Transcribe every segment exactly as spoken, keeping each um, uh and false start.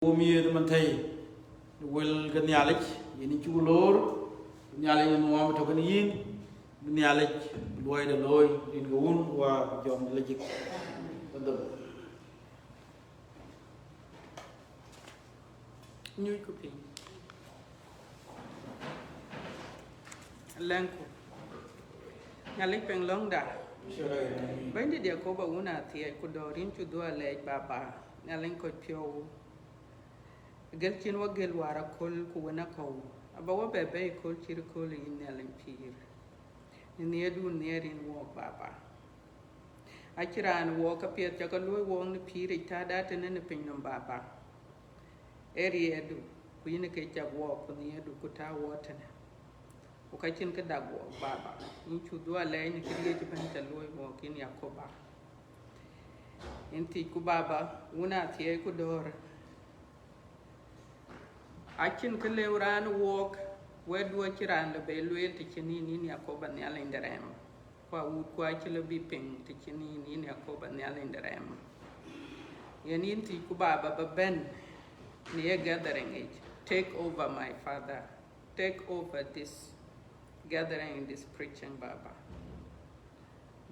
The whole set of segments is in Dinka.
Wo miëth man thëi, wël ke Nhialic, yen cuk loor, Nhialic ë nuɔɔm tɔ̈ kenë yïn, bï Nhialic bï luɔide looi, rin ke Wun, Wä, Jɔŋ Lajik. Adhol. Nyucku piny. Lɛ̈ŋku. Nhialic piŋ lɔ̈ŋda. Bɛ̈nydït Yakoba, Wun athiɛɛi ku dɔ̈ɔ̈r, yïn cuk dhuɔ̈k alɛɛc, Baba, Nhialic kɔc piɔ̈u. Gël cïn wɔ gël wäär aköl ku wën akɔ̈u, aba wɔ bɛ bɛ̈i kööl cït kööl, yïn Nhialic pïïr. Në nhiëërdu nhiëër yïn wɔɔk, Baba. Acïn raan wɔɔk, ka piɛth ca ke luɔ̈i wɔɔk në pïïric, tääda tënë në pinynhom, Baba. Ee riɛldu, ku yïn ke cak wɔɔk, ku nhiëërdu, ku tääu wɔɔk tënë. Ku ka cïn kë dak wɔɔk, Baba. Yïn cuk dhuɔ̈k alɛɛc në këriëëc ëbɛ̈n ca luɔ̈i wɔɔk, yïn Yakoba. Yïn thiëcku, Baba, Wun athiɛɛi ku dɔ̈ɔ̈r. Acïn kë lëu raan wɔɔk, wɛ̈tdu acïn raan lëu bï lueel të cïn yïn, yïn Yakoba Nhialic de rɛɛm. Ku awuutku acïï lëu bï piŋ të cïn yïn, yïn Yakoba Nhialic de rɛɛm. Yen yïn thiëcku, Baba, ba bɛ̈n në ye gathering yic. Take over, my Father. Take over this gathering, this preaching, Baba.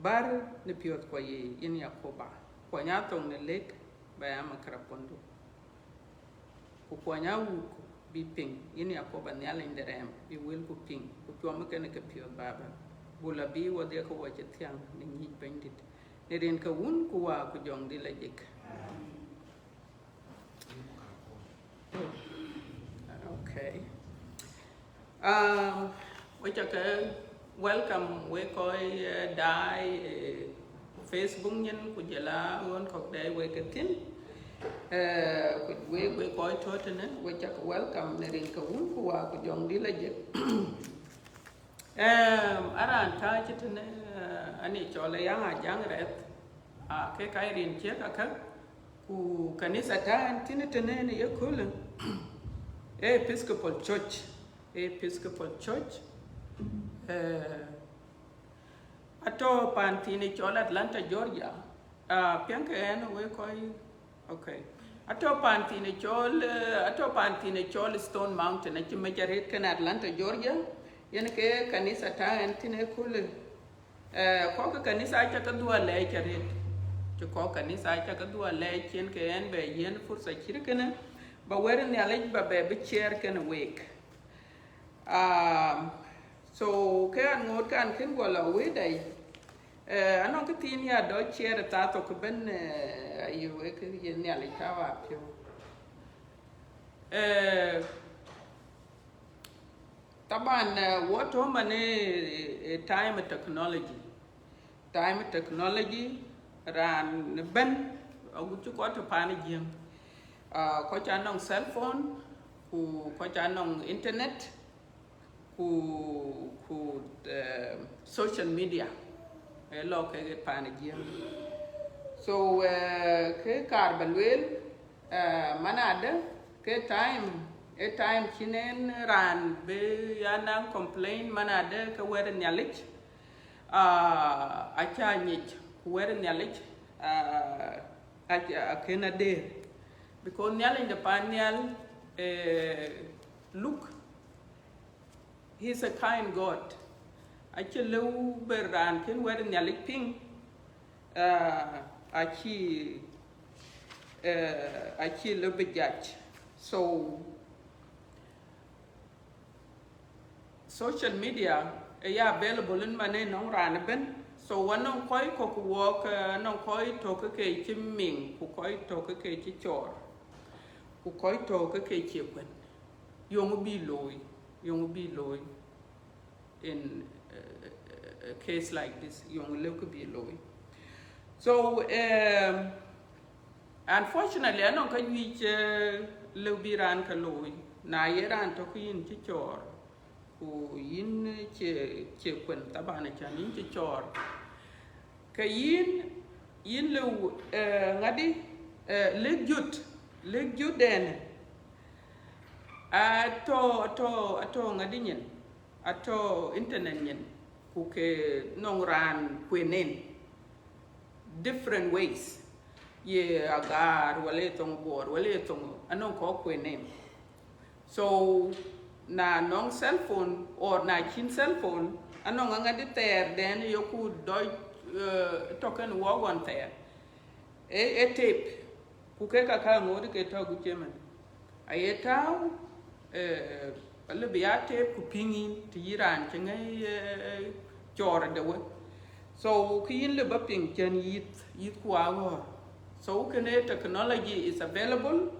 Bär në piɔ̈ɔ̈thkuɔ yiic, yïn Yakoba. Kuɔny athok në lëk, ba ya makrapondu. Ku kuɔny awuutku bï piŋ, yïn Yakoba Nhialic de rɛɛm, bï wëlku piŋ, ku cuɔmë kenë ke piɔ̈ɔ̈th, Baba. Buk la bï wɔdhie ke wɔ cï thiäŋ në nyïc Bɛ̈nydït. Në rin ke Wun ku Wä ku Jɔŋdït Lajik. Okay. Um, we cak ke welcome wek kɔc, eh, daai, eh, Facebook nyin, ku jɔl a ɣön kɔ̈k dɛɛi wek ke thïn. Eh, ku wek, wek kɔc tɔ̈ tënë, we cak ke welcome në rin ke Wun ku Wä ku Jɔŋdït Lajik. Em, a raan tääu cï tënë, eh, anë cɔl Ayaŋ Ajaŋ Rɛth, a, ke ka rin ciëk akä, ku kanitha tääu ɣɛn thïn tënë në ye köölë, ee Episcopal Church, ee Episcopal Church, eh, atɔ̈ paan thiin ë cɔl Atlanta, Georgia, a, piɛŋkë ɣɛn wek kɔc, okay. Atɔ̈ paan thiin ë cɔl, eh, atɔ̈ paan thiin ë cɔl Stone Mountain, acï mec arëët kenë Atlanta, Georgia, yen ke kanitha tääu ɣɛn thïn ë köölë. Eh, kɔc ke kanitha aca ke dhuɔ̈k alɛɛc arëët. Cï kɔc kanitha aca ke dhuɔ̈k alɛɛc, yen ke ɣɛn bɛ yiɛ̈n fursa cït kënë, ba wɛ̈t Nhialic ba bɛ bï share kenë week. Um, so, ke ɣɛn ŋoot kan kën guɔ la wëëtdai, eh, anɔŋ kë thiin ya dɔc share thaa thok ëbɛ̈n, eh, aye wek ke ye Nhialic tääu apiɔ̈u. Eh, Taban, eh, wɔ tɔ̈ man ë, ë, ë time technology. Time technology, raan ëbɛ̈n, agut cï kɔc tɔ̈ paan ë Jiëŋ. Ah, kɔc anɔŋ cell phone, ku kɔc anɔŋ internet, ku, ku, eh, social media. Ee lɔ kek ë paan ë Jiëŋ. So, eh, kë kaar ba lueel, eh, man adë, ke time, ee time cïn en raan bï ya naŋ complain, man adë ke wɛ̈t Nhialic, ah, aca nyic, ku wɛ̈t Nhialic, ah, aca, akën adeer. Because Nhialic de paan nhial, eh, look, he's a kind God. Acï lëu bï raan kën wɛ̈t Nhialic piŋ, ah, acï, eh, acï lëu bï judge. So, social media ë ya available ën man ë nɔŋ raan ëbɛ̈n. So, anɔŋ kɔc kɔ̈k ku wɔɔk, eh, anɔŋ kɔc tɔ̈ ke ke cï miŋ, ku kɔc tɔ̈ ke ke cï cɔɔr, ku kɔc tɔ̈ ke ke cï kuën. Yöŋ bï looi, yöŋ bï looi in, uh, a case like this, yöŋ lëu kë bï looi. So, um, unfortunately, anɔŋ ka juëc, uh, lëu bï raan ke looi. Na ye raan tɔ̈ ke yïn cï cɔɔr, ku yïn cï, cï kuën, taban acän yïn cï cɔɔr. Ke yïn, yïn lëu, eh, ŋadï, eh, lëk jut, lëk jut dɛn. Atɔ̈, atɔ̈, atɔ̈ ŋadï nyin, atɔ̈ internet nyin, ku ke nɔŋ raan kuën en different ways. ye Agar, wala ye thoŋ Bor, wala ye thoŋ, anɔŋ kɔc kueen name. So na nɔŋ cell phone or na cïn cell phone, anɔŋ aŋäth thɛɛr dɛn yeku dɔc, eh, tɔ̈ kën wɔ ɣɔn thɛɛr. E, e tape, ku ke ka ka ŋoot ke tɔ̈ gup cïmën. Aye tääu, eh, alëu bï ya tape ku piŋ yïn, të yï raan cï ŋäc, eh, cɔɔr de we. So kë yïn lëu ba piŋ cän yïth, yïth ku aɣɔ̈ɔ̈r. So kënë technology is available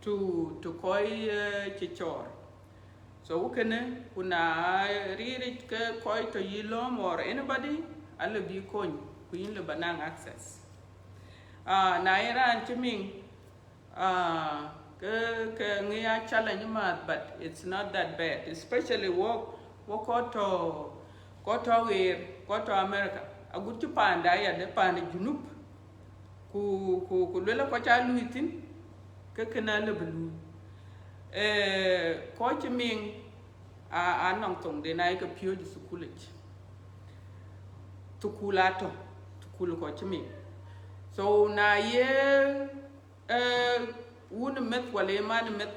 to, to kɔc, eh, cï cɔɔr. So kënë, ku na riric ke kɔc tɔ̈ yï lɔ̈ɔ̈m or anybody, alëu bï kony, ku yïn lëu ba naŋ access. Ah, na ye raan cï miŋ, ah, ke, ke ŋic a challenge math, but it's not that bad, especially wok, wok kɔc tɔ̈, kɔc tɔ̈ ɣeer, kɔc tɔ̈ America. Agut cï paanda ya de paan Junub, ku, ku, ku luel kɔc ca luui thïn, ke kënë alëu bï luui. Eh, kɔc cï miŋ, a, anɔŋ thoŋden aye ke piööc ë thukul yic. Thukul atɔ̈, thukul kɔc cï miŋ. So na ye, eh, wun meth wala ye man meth,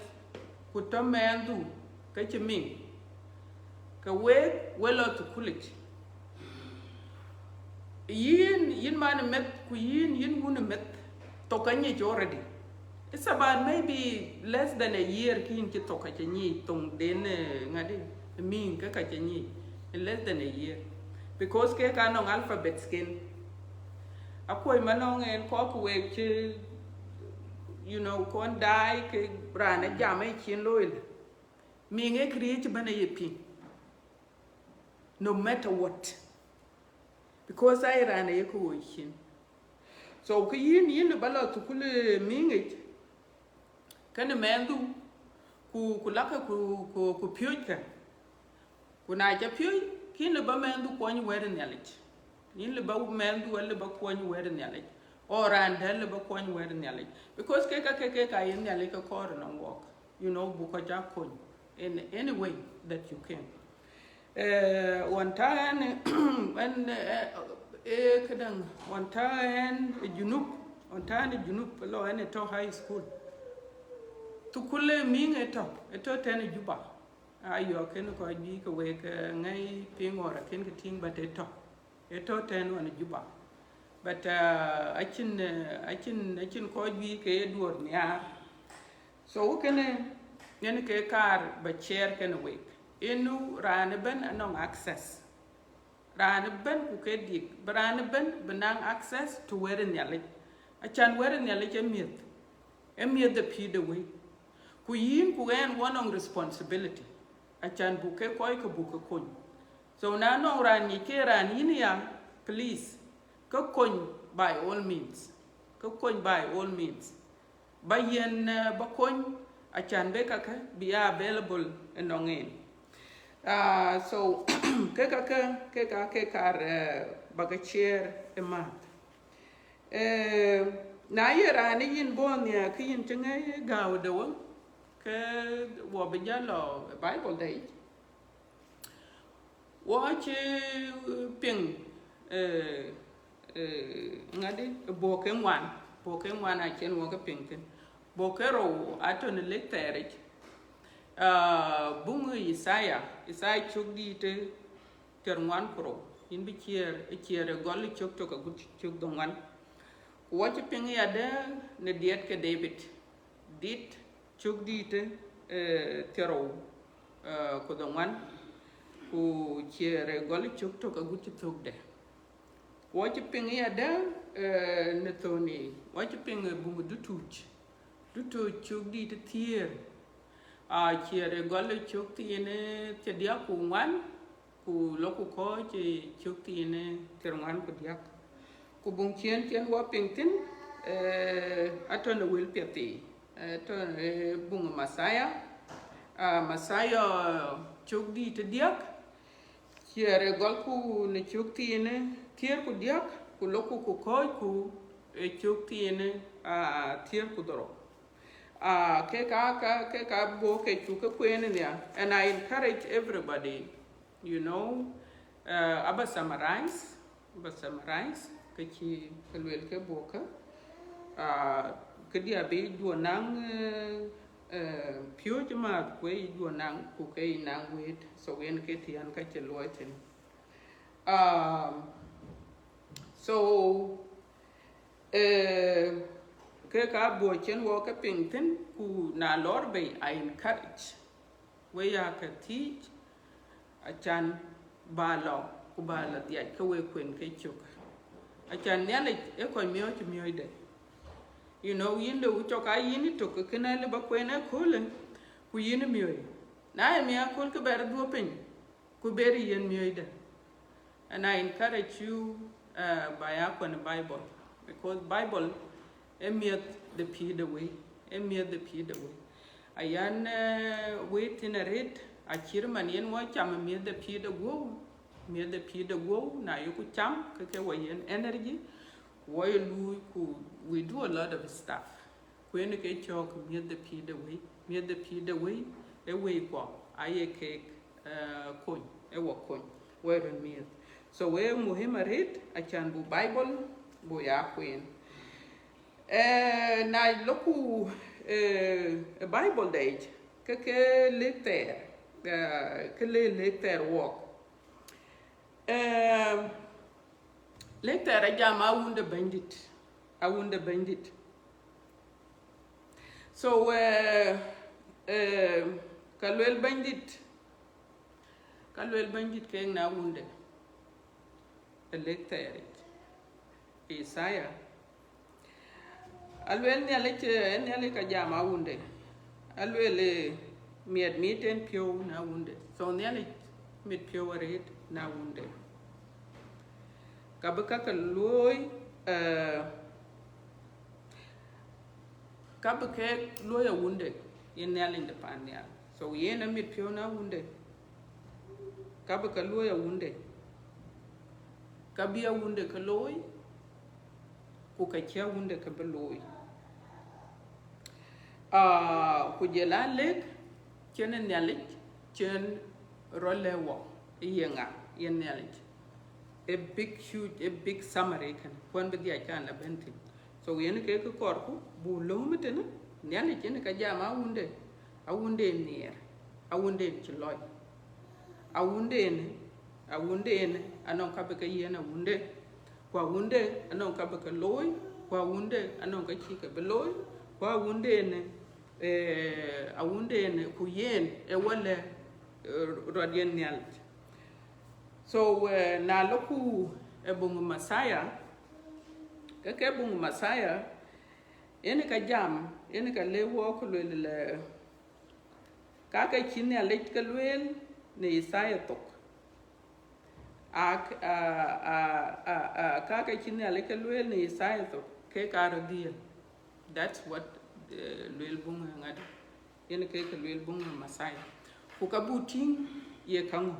ku tɔ̈ mɛnhdu ke cï miŋ, ke week, we lɔ thukul yic. Yïn, yïn man meth, ku yïn, yïn wun meth, thok ka nyic already. It's about maybe less than a year kë yïn cï thok ka cï nyic, thoŋden, eh, ŋadï, miŋ ke ka cï nyic, in less than a year. Because ke ka nɔŋ alphabets ken. Akuɔ̈c ma nɔŋ en kɔc ku week cï, you know, kɔn daai ke raan ë jam ë cin looi lë. Miŋ ë këriëëc bɛ̈n aye piŋ, no matter what. Because aye raan aye ke woi cin. So kë yïn, yïn lëu ba lɔ thukul, eh, miŋ yic, kënë mɛnhdu, ku, ku lakë ku, ku, ku piööckë. Ku na ca piööc, kïn lëu ba mɛnhdu kuɔny wɛ̈t Nhialic. Yïn lëu ba mɛnhdu, alëu ba kuɔny wɛ̈t Nhialic. O raan dɛ̈t lëu ba kuɔny wɛ̈t Nhialic. Because ke ka ke, ke ka ye Nhialic ke kɔɔr ënɔŋ wɔk. You know, buk kɔc ja kony in any way that you can. Eh, ɣɔn tɔ̈ ɛn, ɛn, eh, eh, këdäŋ, ɣɔn tɔ̈ ɛn ë Junub, ɣɔn tɔ̈ ɛn ë Junub, lɔ ɛn ë tɔ̈ high school. Thukul ë miŋ ë tɔ̈, ë tɔ̈ tɛ̈n ë Juba. Ayɔ, kën kɔc juëc ke week, eh, ŋäc piŋ or akën ke tïŋ, but ë tɔ̈. Ë tɔ̈ tɛ̈n ɣɔn ë Juba. But, uh, acïn, uh, acïn, acïn kɔc juëc ke ye duɔ̈ɔ̈r nhiaar. So kënë, yen ke kaar ba share kënë week. Inu raan ëbɛ̈n anɔŋ access. Raan ëbɛ̈n ku ke dik, bï raan ëbɛ̈n bï naŋ access to wɛ̈t Nhialic. Acän wɛ̈t Nhialic ë miëth. Ë miëth de pïïr de wëi. Ku yïn ku ɣɛn wɔ nɔŋ responsibility. Acän buk ke kɔc ke buk ke kony. So na nɔŋ raan nyic ke raan yïn ya, please, ke kony by all means. Ke kony by all means. Ba yen, eh, ba kony, acän bï kakë bï ya available ënɔŋ en. Ah, so, ke kakë, ke ka, ke kaar, eh, ba ke share ë math. Eh, na ye raan yïn bɔ̈ nhiaar, ke yïn cï ŋäc gääu de wëŋ, ke wɔ bï jal lɔ Bible de yic. Wɔ cï piŋ, eh, eh, ŋadï, buk ke ŋuan, buk ke ŋuan acïn wɔ ke piŋ thïn. Buk ke rou atɔ̈ në lek thɛɛr yic. Ah, buŋ Yithaya, Yithaya cök dïït ë thiär ŋuan ku rou, yïn bï ciëër, ciëër ë gɔl cök tök agut cök dhoŋuan. Ku wɔ cï piŋ yadë në diɛt ke David, dit cök dïït, eh, thiärou, eh, ku dhoŋuan, ku ciëër ë gɔl cök tök agut cï thökde. Ku wɔ cï piŋ yadë, eh, në thööni, wɔ cï piŋ ë buŋ Dutuuc, Dutuuc cök dïït thiëër, ah, ciëër ë gɔl cök thiin ë thiärdiäk ku ŋuan, ku lɔ ku kɔ̈ɔ̈c ë cök thiin ë thiärŋuan ku diäk. Ku buŋ ciëën cïn wɔ piŋ thïn, eh, atɔ̈ në wël piɛth thii, eh, atɔ̈, eh, buŋ Mathayo, ah, Mathayo cök dïït ë diäk, ciëër ë gɔl ku në cök thiin ë thiëër ku diäk, ku lɔ ku ku kɔ̈ɔ̈c ku ë cök thiin ë, ah, thiëër ku dhorou. Ah, ke ka, ka, ke ka buk ke cuk ke kueen nhial. And I encourage everybody, you know, uh, aba summarize, aba summarize, ke cï ke luel ke buk ke. Ah, këdï abï juɔ naŋ, eh, eh, piööc maath ku ë juɔ naŋ, ku ke yï naŋ wëët. So yen ke thiän ka cï luɔi thïn. Um, so, eh, ke ka buɔ̈ cïn wɔ ke piŋ thïn, ku na lɔɔr bei, I encourage we ya ke thiëc, acan ba lɔ, ku ba lɔ dhiac ke we kuen ke cök. Acan Nhialic ë kɔc miɔɔc miɔɔcde. You know, yïn lëu cɔk aa yïn ë tök, kënë lë ba kuen ëköölë, ku yïn miɔɔc. Na ye miɔɔc akööl ke bɛr duɔ̈p piny, ku bɛr yen miɔɔcde. And I encourage you, uh, ba ya kuɛn Bible, because Bible ë miɛth de pïïr de wëi, ë miɛth de pïïr de wëi. Ayan, eh, wëi thïn arëët, acït man yen wɔ cam ë miɛth de pïïr de guɔ̈u, miɛth de pïïr de guɔ̈u, na yeku cam, ke ke wɔ yen energy, ku wɔ ye luui, ku we do a lot of stuff. Ku yen ke cɔɔk miɛth de pïïr de wëi, miɛth de pïïr de wëi, ë wëi kuɔ, aye keek, eh, kony, ë wɔ kony, wɔ röt miɛth. So we muhim arëët, acan bu Bible, bu ya kuen. Eh, na lɔku, eh, Bible de yic, ke ke lëk thɛɛr, eh, ke le lëk thɛɛr wɔɔk. Eh, lëk thɛɛr ajam awunde Bɛ̈nydït, awunde Bɛ̈nydït. So, eh, eh, ka luel Bɛ̈nydït, ka luel Bɛ̈nydït keek na wunde, ë lëk thɛɛr yic, Isaiah. Aluel Nhialic, eh, Nhialic ka jam awunde. Aluel, eh, miɛt mit en piɔ̈u na wunde. So Nhialic mit piɔ̈u arëët na wunde. Ka bï ka ke luɔi, eh, ka bï ke luɔi awunde, yen Nhialic de pan nhial. So yen amit piɔ̈u na wunde. Ka bï ka luɔi awunde. Ka bï awunde ke looi, ku ka cï awunde ke bï looi. Ah, ku jɔl a lëk cïn Nhialic cïn rɔt lɛ̈k wɔ, ye ŋa, ye Nhialic. A big, huge, a big summary kënë, kuɛn bï dhiac kan la bɛ̈n thïn. So yen ke kë kɔɔrku, bu lööm tënë, Nhialic yen ka jam awunde, awunde nhiɛɛr, awunde cï lɔc. Awunde yen, awunde yen, anɔŋ ka bï ke yiɛ̈n awunde, ku awunde anɔŋ ka bï ke looi, ku awunde anɔŋ ka cï ke bï looi, ku awunde yen, eh, awunde yen, ku yen ë wɔ lɛ̈k, eh, rɔt yen Nhialic. So, eh, na lɔku ë buŋ Messiah, ke ke buŋ Messiah, yen ka jam, yen ka le wɔ ku luel lɛ, ka ke cï Nhialic ke lueel në Isaiah thok. A, a, a, a, a, ka ke cï Nhialic ke lueel në Isaiah thok, ke ka rɔt dhiël. That's what, eh, lueel buŋ ŋadï. Yen ke ke lueel buŋ Messiah. Ku ka bu tïŋ ye kaŋö?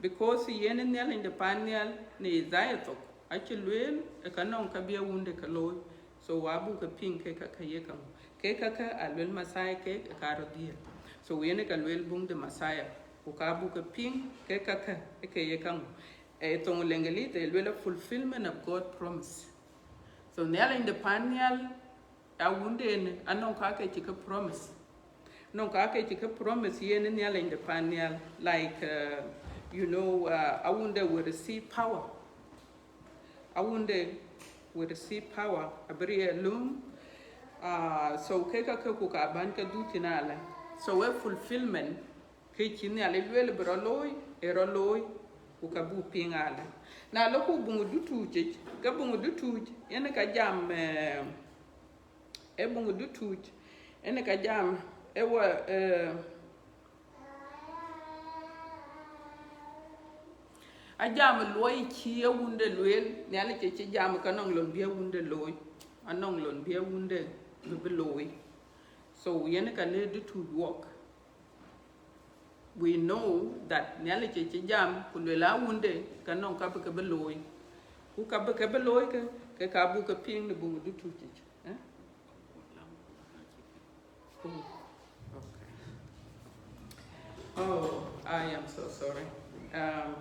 Because yen Nhialic de pan nhial në Isaiah thok, acï lueel ë ka nɔŋ ka bï awunde ke looi. So wa bu ke piŋ ke ka ke ye kaŋö? Ke ka ke a lueel Messiah ke ka rɔt dhiël. So yen ka lueel buŋ de Messiah. Ku ka bu ke piŋ ke ka ke, ke ye kaŋö? E thoŋ Leŋgelith e lueel a fulfillment of God promise. So Nhialic de pan nhial, awunde yen, anɔŋ ka ke cï ke promise. Nɔŋ ka ke cï ke promise yen Nhialic de pan nhial. Like, uh, you know, uh, awunde will receive power. Awunde will receive power, abï riɛl lööm. Uh, so ke ka ke ku ka bän ke dhuk thïn alë. So we fulfillment, ke cï Nhialic lueel bï rɔt looi, ë rɔt looi, ku ka buk piŋ alë. Na lɔku buŋ dutuuc yic, ke buŋ dutuuc, yen ka jam, eh, ë buŋ dutuuc, yen ka jam, ë wɔ, eh, a jam luɔi cï awunde lueel, Nhialic ë cï jam ka nɔŋ lon bï awunde looi, anɔŋ lon bï awunde bï, bï looi. So yen ka le dutuuc wɔk. We know that Nhialic ë cï jam, ku lueel awunde, ka nɔŋ ka bï ke bï looi. Ku ka bï ke bï looi ke, ke ka buk ke piŋ në buŋ dutuuc yic. Eh? Oh, okay. Oh, I am so sorry. Um,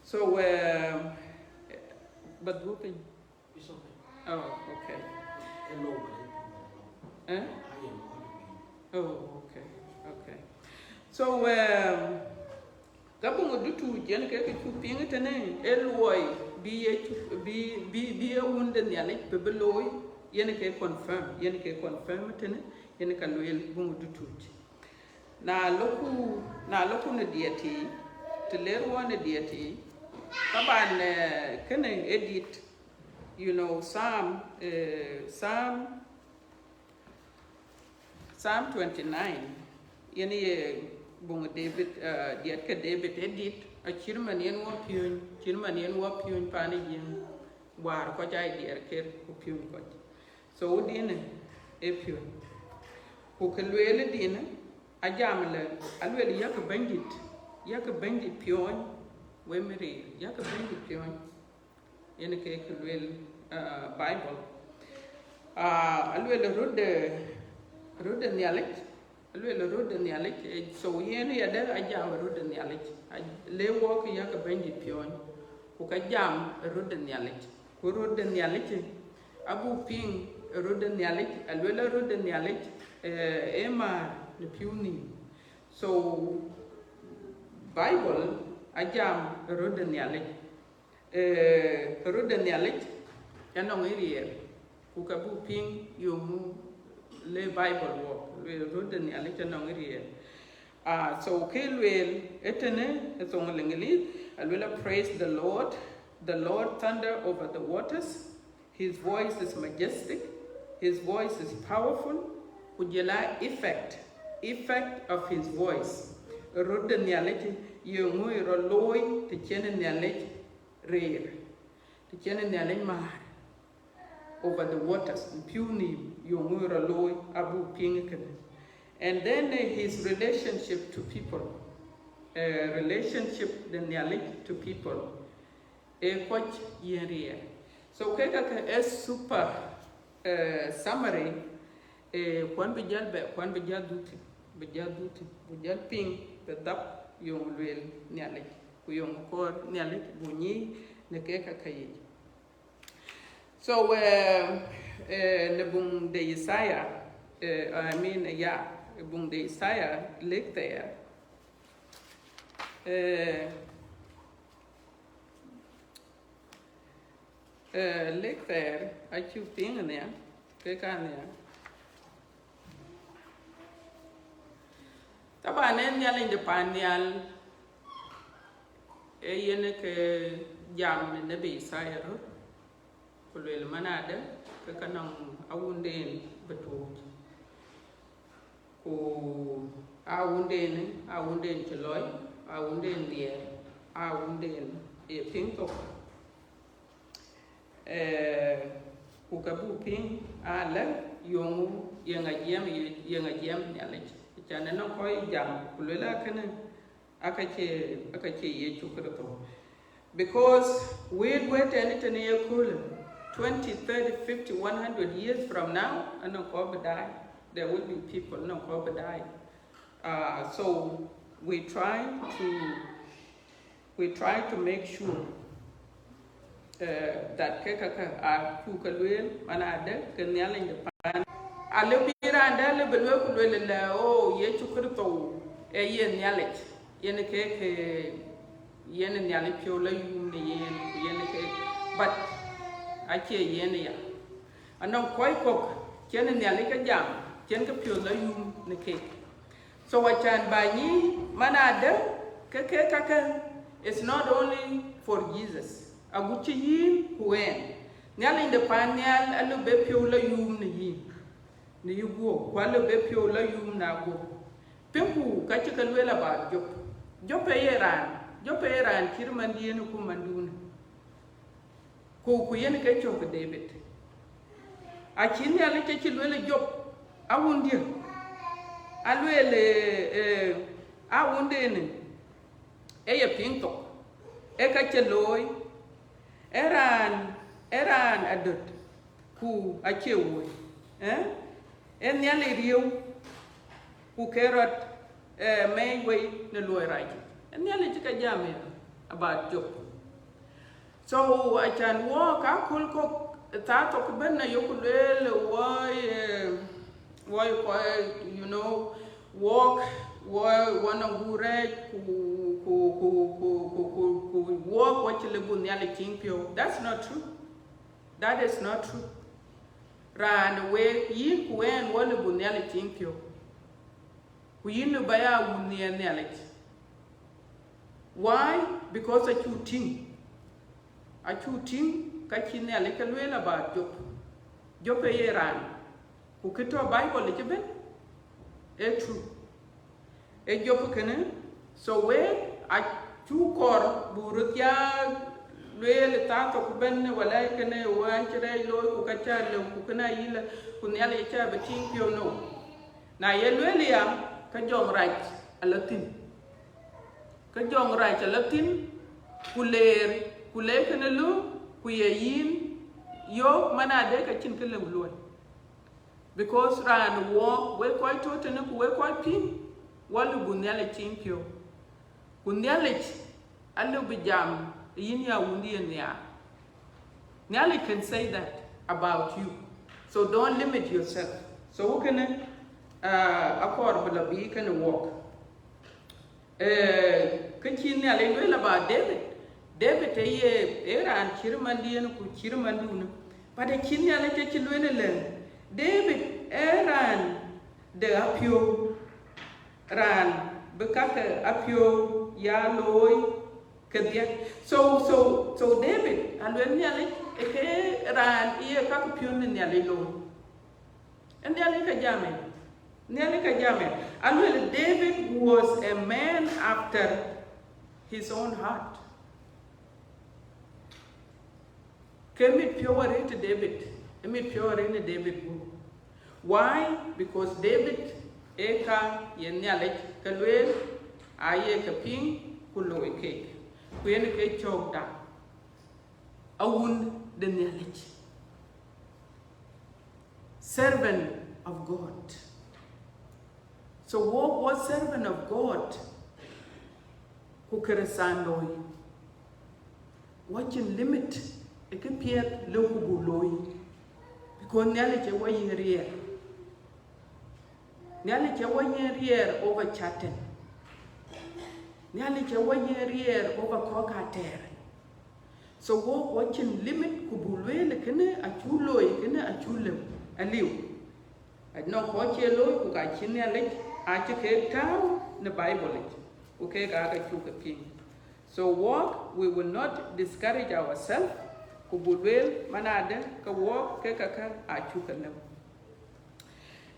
so, um, ba dhuɔ̈k piny. It's okay. Oh, okay. Eh? Oh, okay, okay. So, um, ka buŋ ë dutuuc yen ke kë cuk piŋ tënë, ë luɔi bï Yecu, bï, bï, bï ë Wun de Nhialic bï bï looi, yen ke confirm, yen ke confirm tënë, yen ka lueel buŋ ë dutuuc. Na loku, na loku në diɛt yiic, të ler wɔ në diɛt yiic, taban, eh, kënë ë dit, you know, Psalm, eh, Psalm, Psalm twenty-nine, yen ye buŋ David, eh, diɛt ke David ë dit, acït man yen wɔ piööny, cït man yen wɔ piööny paan ë Jiëŋ, wäär kɔc aa diɛɛr ker ku piööny kɔc. So, wudïnë ë piööny. Ku kë lueel dïnë, ajam lë, alueel, yak Bɛ̈nydït, yak Bɛ̈nydït piööny, we mïriir, yak Bɛ̈nydït piööny. Yen ke kë lueel, ah, Bible. Ah, alueel röt de, röt de Nhialic, alueel röt de Nhialic, eh, so yen yadë ajam röt de Nhialic. A-, le wɔ kë yak Bɛ̈nydït piööny, ku ka jam röt de Nhialic. Ku röt de Nhialic, abuk piŋ röt de Nhialic, alueel röt de Nhialic, eh, ë määr në pïu nhïïm. So, Bible ajam röt de Nhialic. Eh, röt de Nhialic anɔŋ ë riɛl, ku ka buk piŋ yöŋ le Bible wɔ, lueel röt de Nhialic anɔŋ ë riɛl. Ah, so kë lueel ëtënë ë thoŋ Liŋlith, alueel, "Praise the Lord, the Lord thunder over the waters, his voice is majestic, his voice is powerful," ku jël a effect, effect of his voice. Röt de Nhialic ye ŋö rɔt looi të cïn Nhialic reer, të cïn Nhialic määr, over the waters, në pïu nhïïm, ye ŋö rɔt looi, abuk piŋ kënë. And then, eh, his relationship to people, eh, relationship de Nhialic to people, ë kɔc yen riɛl. So, ke ka ke ë super, eh, summary, eh, kuan bï jäl bɛ, kuan bï jäl dhuti, bï jäl dhuti, bï jäl piŋ bï dhap yöŋ lueel Nhialic, ku yöŋ kɔɔr Nhialic buk nyic në ke ka ke yic. So, eh, eh, në buŋ de Isaiah, eh, I mean, yeah, buŋ de Isaiah, lëk thɛɛr, eh, eh, lëk thɛɛr, acuk piŋ nia, ke ka nia. Taban, ë Nhialic de paan nhial, ë yen ke jam në nebi Isaiah röt, ku lueel man adë, ke ka nɔŋ awunden bï tuuc. Ku awunden, awunden cï lɔc, awunden nhiɛɛr, awunden ye piŋ thok. Eh, ku ka buk piŋ alë, yöŋ, yeŋa jiɛɛm, yeŋa jiɛɛm Nhialic. Can ënɔŋ kɔc jam, ku lueel akënë, aka cie, aka cie Yecu Kërtho. Because wëët wëët tɛ̈n tënë ye köölë, twenty, thirty, fifty, one hundred years from now, anɔŋ kɔc bï daai. There will be people, anɔŋ kɔc bï daai. Uh, so we try to, we try to make sure, uh, that ke ka ka a cuk ke lueel, man adë ke Nhialic de paan. A lëu bï raan dɛ̈ lëu bï lueel ku lueel lɛ, oh, Yecu Kërtho ë ye Nhialic, yen ke, ke yen Nhialic piɔ̈u la yum në yen, ku yen ke, but acie yen ya. Anɔŋ kɔc kɔ̈k cïn Nhialic ke jam, cïn ke piɔ̈u la yum në keek. So acan ba nyic man adë, ke ke kakë, it's not only for Jesus. Agut cï yïn ku ɣɛn, Nhialic de paan nhial alëu bï piɔ̈u la yum në yïn, në yï guɔ̈p, ku alëu bï piɔ̈u la yum në aguɔ̈p. Piŋku ka cï ke lueel about Job. Job ë ye raan, Job ë ye raan cït mandiën ku mandun. Ku, ku yen ke cök David. Acï Nhialic acï lueel ë Job, awundiɛ̈, alueel, eh, eh, awunden ë ye piŋ thok, ë ka cï looi, ë raan, ë raan adöt, ku acie woi, eh? Ë Nhialic riëëu, ku ke rɔt, eh, mɛɛc wei në luɔi rac. Ë Nhialic cï ke jam ya about Job. So, acan wɔ ka köl kɔ̈k, Thaa thok ëbën ayeku lueel, wɔ, eh, wɔ, kɔc, you know, wɔk, wɔ, wɔ nɔŋ gup rɛɛc, ku, ku, ku, ku, ku, ku, ku wɔk, wɔ cï lëu buk Nhialic tïŋ piɔ̈u. That's not true. That is not true. Raan ë wek, yïn ku ɣɛn, wɔ lëu buk Nhialic tïŋ piɔ̈u. Ku yïn lëu ba ya wun nhiɛɛr Nhialic. Why? Because acuk tïŋ. Acuk tïŋ ka cï Nhialic ke lueel about Job. Job ë ye raan. Ku kë tɔ̈ Bible yic ëbën, ee true. Ee Job kënë, so wek acuk kɔɔr buk röt ya lueel ë thaa thok ëbën, wala kënë wään cï rɛɛc looi, ku ka cä lëu, ku kënë ayï lë, ku Nhialic acä bï tïŋ piɔ̈u, no. Na ye lueel ya, ke jɔŋrac ala thïn. Ke jɔŋrac ala thïn, ku leer, ku leer kënë lɔ, ku ye yïn yök, man adë ka cïn kë lëu luɔi. Because raan wɔk, wek kɔc tɔ̈ tënë, ku wek kɔc piŋ, wɔ lëu buk Nhialic tïŋ piɔ̈u. Ku Nhialic alëu bï jam, yïn ya wundiɛ̈n nhiaar. Nhialic can say that about you. So don't limit yourself. So wɔ kënë, uh, akɔɔr bï lɔ bï kënë wɔk. Eh, kë cï Nhialic lueel about David. David ë ye, ë raan cït mandiɛ̈n ku cït mandun. But ë cï Nhialic acï lueel ëlë, David ë raan de apiɔ̈u, raan bï kakë apiɔ̈u ya looi kedhie. So, so, so David alueel Nhialic ë ke raan ye kakë piɔ̈n në Nhialic looi. Ë Nhialic ka jam ë. Nhialic ka jam ë. Alueel, David was a man after his own heart. Ke mit piɔ̈u arëët ë David, ë mit piɔ̈u arëët në David gup. Why? Because David ë ka ye Nhialic ke lueel, aye ke piŋ ku looi keek. Ku yen ke cɔɔk da, awun de Nhialic. Servant of God. So wɔ, wɔ servant of God, ku Kërthian looi, wɔ cïn limit ë këpiɛth lëu ku buk looi, because Nhialic ë wɔ yiën riɛl. Nhialic ë wɔ yiën riɛl over Satan. Nhialic ë wɔ yiën riɛl over kɔ̈k atɛɛr. So wɔ, wɔ cïn limit ku buk lueel kënë acuk looi, kënë acuk lëu, aliu. Anɔŋ kɔc cie looi, ku ka cï Nhialic acï keek tääu në Bible yic, ku keek aa ke cuk ke piŋ. So wɔ, we will not discourage ourselves, ku buk lueel man adë ke wɔ ke kakë acuk ke lëu.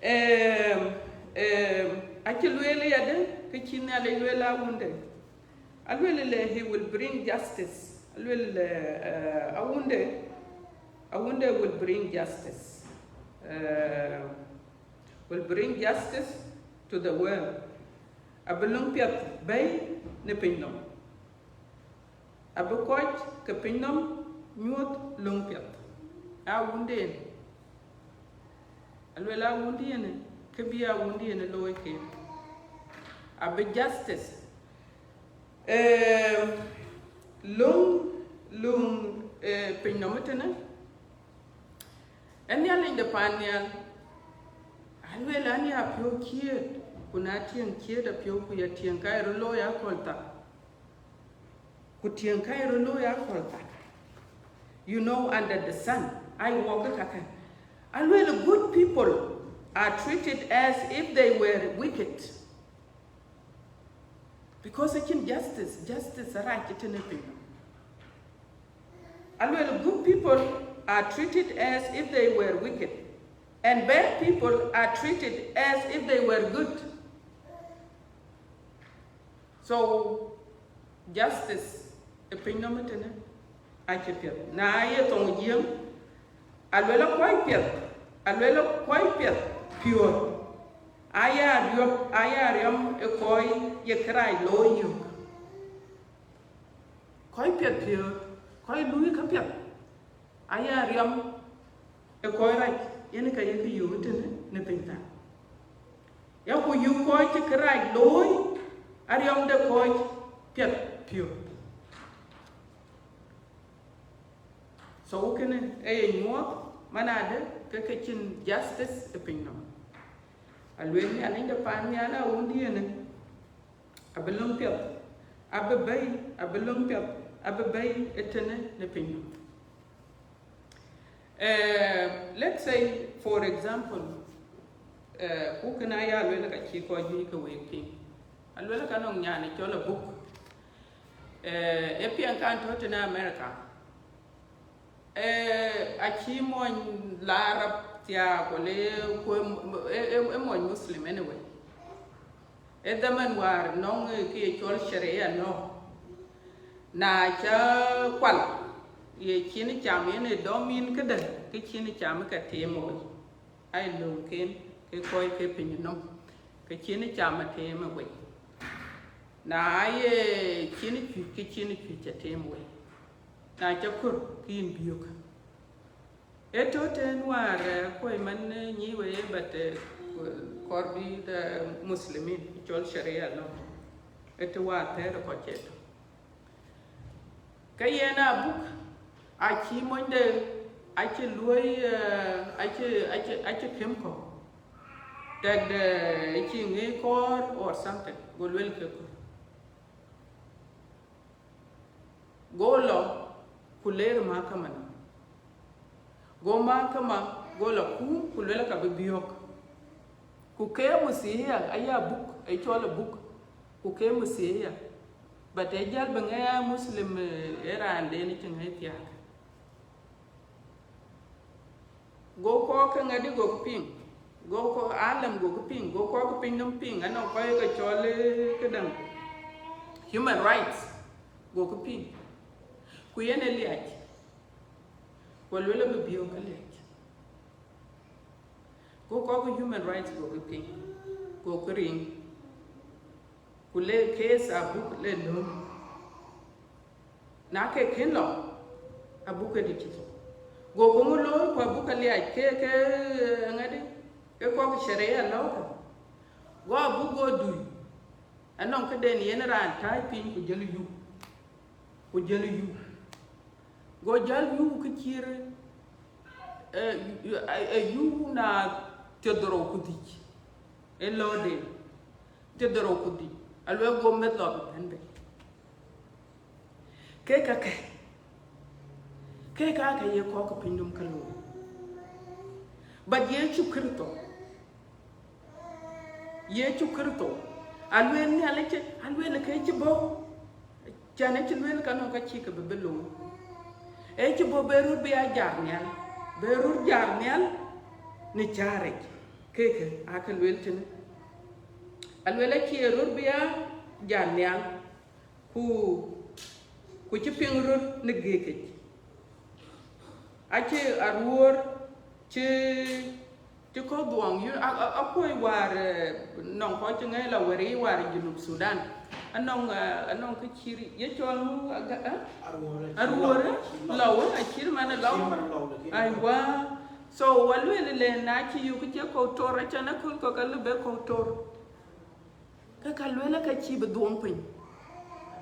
Em, em, acï lueel yadë, kë cï Nhialic lueel awunde. Alueel le, he will bring justice. Alueel le, eh, awunde, awunde will bring justice. Eh, will bring justice to the world. Abï löŋ piɛth bɛ̈i në piny nɔm. Abï kɔc ke piny nɔm nyuɔ̈th löŋ piɛth. Awunden. Alueel awunden, kë bï awunden looi ke. Abï justice. Eh, löŋ, löŋ, eh, piny nɔm ëtënë. Ë Nhialic de paan nhial, alueel an, ya piɔ̈u ciëët, ku na tiëŋ ciëët apiɔ̈u, ku ya tiëŋ ka ye röt looi aköl thar. Ku tiëŋ ka ye röt looi aköl thar. You know, under the sun, I walk kakë. Alueel, good people are treated as if they were wicked. Because acïn justice, justice arac ëtënë piny. Alueel, good people are treated as if they were wicked, and bad people are treated as if they were good. So, justice ë piny nɔm ëtënë acï piɛth. Na ye thoŋ Jiëŋ, alueel kɔc piɛth, alueel kɔc piɛth piɔ̈ɔ̈th. Aya riɔp, aya riɔm ë kɔc ye kërac looi yök. Kɔc piɛth piɔ̈ɔ̈th, kɔc luui käpiɛth. Aya riɔm ë kɔc rac, yen ka ye kë yök ëtënë në piny thar. Ya ku yök kɔc cï kërac looi, ariɔm de kɔc piɛth piɔ̈ɔ̈th. So kënë ë ye nyuɔɔth man adë ke ke cïn justice ë piny nɔm. Alueel Nhialic de paan nhial, awundiɛn abï löŋ piɛth, abï bɛ̈i, abï löŋ piɛth, abï bɛ̈i ëtënë në piny nɔm. Eh, let's say, for example, eh, ku kënë aya lueel ka cï kɔc juëc ke week piŋ. Alueel ka nɔŋ nyan ë cɔl Abuk. Eh, ë piɛŋ kan tɔ̈ tënë America. Eh, acï mony la Arab thiaak, wala ë ku ë, ë, ë, ë mony Muslim anyway. Ë dhaman wäär nɔŋ, eh, kë ye cɔl sharia law. Na ca kual, ye cïn cam yen ë dɔm yïn këdë, kë cïn cam ke teem wei. Ai löŋken ke kɔc ke piny nɔm, kë cïn cam ë teem wei. Na ye cïn cuc, kë cïn cuc ca teem wei. Na ca kör, kë yïn biök. Ë tɔ̈ tën wäär, eh, kuɔi man, eh, nyi we ye, but, eh, kɔr bï the Muslimin cɔl sharia law. Ë të wäär thɛɛr kɔc cë tɔ̈. Ke yen Abuk, acï monyde, acï luɔi, eh, acï, acï, acï kem kɔ̈u. Tɛkde cï ŋic kɔɔr or something, go luel ke kɔ̈u. Go lɔ ku leer mahakama nɔm. Go mahakama, go lɔ ku, ku luel ka bï biɔ̈k. Ku ke muthiya, aya Abuk, ë cɔl Abuk, ku ke muthiya. But ë jäl bï ŋɛi aa Muslim, eh, ë raanden cï ŋɛi thiaak. Go kɔc ke ŋadï gokï piŋ, go kɔc alam gokï piŋ, go kɔc ke piny nɔm piŋ, anɔŋ kɔc ke cɔl, eh, këdäŋ, human rights, gokï piŋ. Ku yen ë liac, ku luel abï biɔ̈k ke liac. Go kɔc ke human rights gokï piŋ, gokï riŋ. Ku le case Abuk le lööm. Na ke kën lɔ, Abuk ë dït cï thou. Go ke ŋö looi ku Abuk aliac ke, ke, eh, ŋadï, ke kɔc sharia law kë. Go Abuk go dui. Anɔŋ këden yen raan tääc piny ku jël yuk. Ku jël yuk. Go jäl yuk kë cï rë, eh, eh, eh, yuk na thiërdhorou ku dhïc. Ë lɔ̈ɔ̈den. Thiërdhorou ku dhïc. Aluel go meth lɔ bï bɛ̈n bei. Ke kakë, ke kakë ye kɔc ke piny nɔm ke looi. But Yecu Kërtho, Yecu Kërtho, aluel Nhialic, aluel ke cï bɔ̈. Can ë cï luel ka nɔŋ ka cï ke bï bï looi. Ë cï bɔ̈ bï röt bï ya jar nhial, bï röt jar nhial në caaric. Kekë aake luel tënë. Aluel acï röt bï ya jar nhial. Ku, ku cï piŋ röt në geekic. Acï aruöör cï, cï kɔ̈u dhuɔŋ, you, a, a, a kuɔi wäär, eh, nɔŋ kɔc cï ŋɛi la wɛ̈ɛ̈r yï wäär Junub Sudan. Anɔŋ, eh, anɔŋ kë cï ye cɔl ŋu, aga-, eh? Aruöör, eh? Aruöör, eh? Lɔ wën acït man ë lɔ. Acït man ë lɔ, lakini. Aiwa. So, wa lueel le na cï yök cï kɔ̈u tor, acan aköl kɔ̈k alë bë kɔ̈u tor. Ke ka lueel ka cï bï dhuɔŋ piny.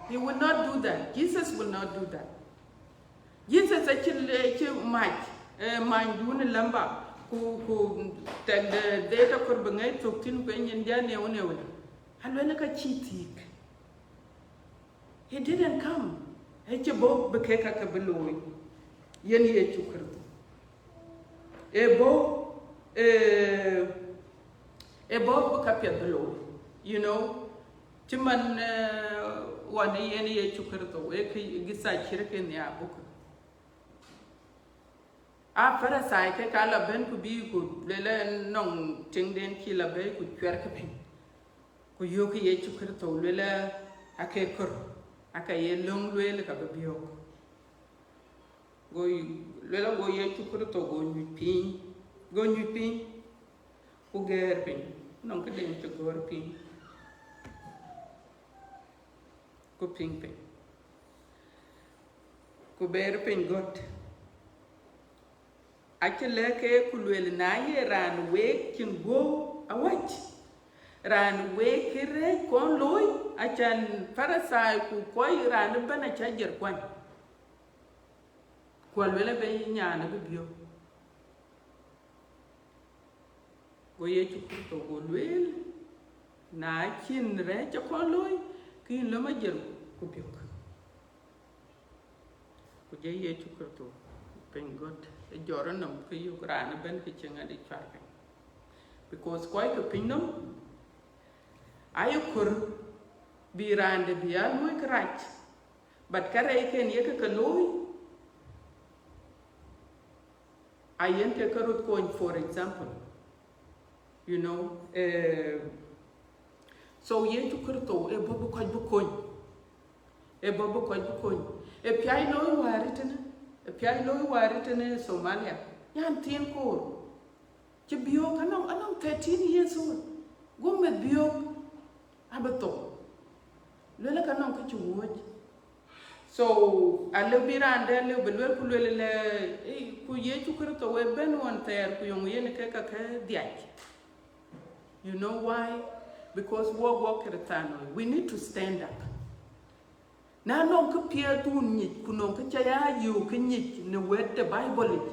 He will not do that. Jesus will not do that. Jesus acï, acï mac, eh, manydun ë lamba, ku, ku tɛkde dheet akɔ̈r bï ŋɛi thök thïn ku ë nyin jɔ neu neu. Aluel ka cï thiëëk. He didn't come. Ë cï bɔ̈ bï kek kakë bï looi. Yen Yecu Kërtho. Ë bɔ̈, eh, ë bɔ̈ bï ka piɛth bï looi. You know, cï man, eh, wan ë yen Yecu Kërtho, ë kë githa cït kën ya buk. A Parithai ke ka la bɛ̈n ku bï ku luel nɔŋ tiŋden cï la bɛ̈i ku cuɛrkï piny. Ku yöökï Yecu Kërtho luel ake kör, ake ye löŋ lueel ka bï biɔ̈ɔ̈k. Go luel go Yecu Kërtho go nyuc piny, go nyuc piny, ku gɛɛr piny, nɔŋ këden cï gɔ̈ɔ̈r piny, ku piŋ piny, ku bɛɛr piny gɔ̈t. Acï lɛ̈k ke ku lueel, na ye raan week cïn guɔ̈u awäc, raan week kë rɛ̈ɛ̈c kɔn looi, acan Parithai ku kɔc raan ëbɛ̈n aca jiɛr kuany. Ku aluel abï nyan abï biök. Go Yecu Kërtho go lueel, na cïn rɛɛc cï kɔn looi, ke yïn lɔ majiɛɛr ku biök. Ku jɔ Yecu Kërtho piny gɔ̈t ë jɔt ë nɔm, ke yök raan ëbɛ̈n ke cï ŋadï cuar piny. Because kɔc ke piny nɔm aye kɔɔr bï raan dɛ̈ bï ya luɔ̈i kërac, but kärɛcken ye ke ke looi, ayen ke ke röt kony, for example, you know, eh, so Yecu Kërtho ë bɔ̈ bï kɔc bï kony, ë bɔ̈ bï kɔc bï kony. Ë piac looi wäär ë tënë, ë piac looi wäär ë tënë Somalia, nyan thiin koor cï biök, anɔŋ, anɔŋ thirteen years old, go meth biök abï thou. Luel ka nɔŋ kë cï wuɔ̈c. So alëu bï raan dɛ̈ lëu bï luel ku luel lɛ, eh, ku Yecu Kërtho ë bɛ̈n ɣɔn thɛɛr ku yöŋ yen ke ka ke dhiac. You know why? Because wok, wok Kërthianoi, we need to stand up. Na nɔŋ kë piɛth wun nyic, ku nɔŋ kë ca ya yöök kë nyic në wɛ̈t de Bible yic,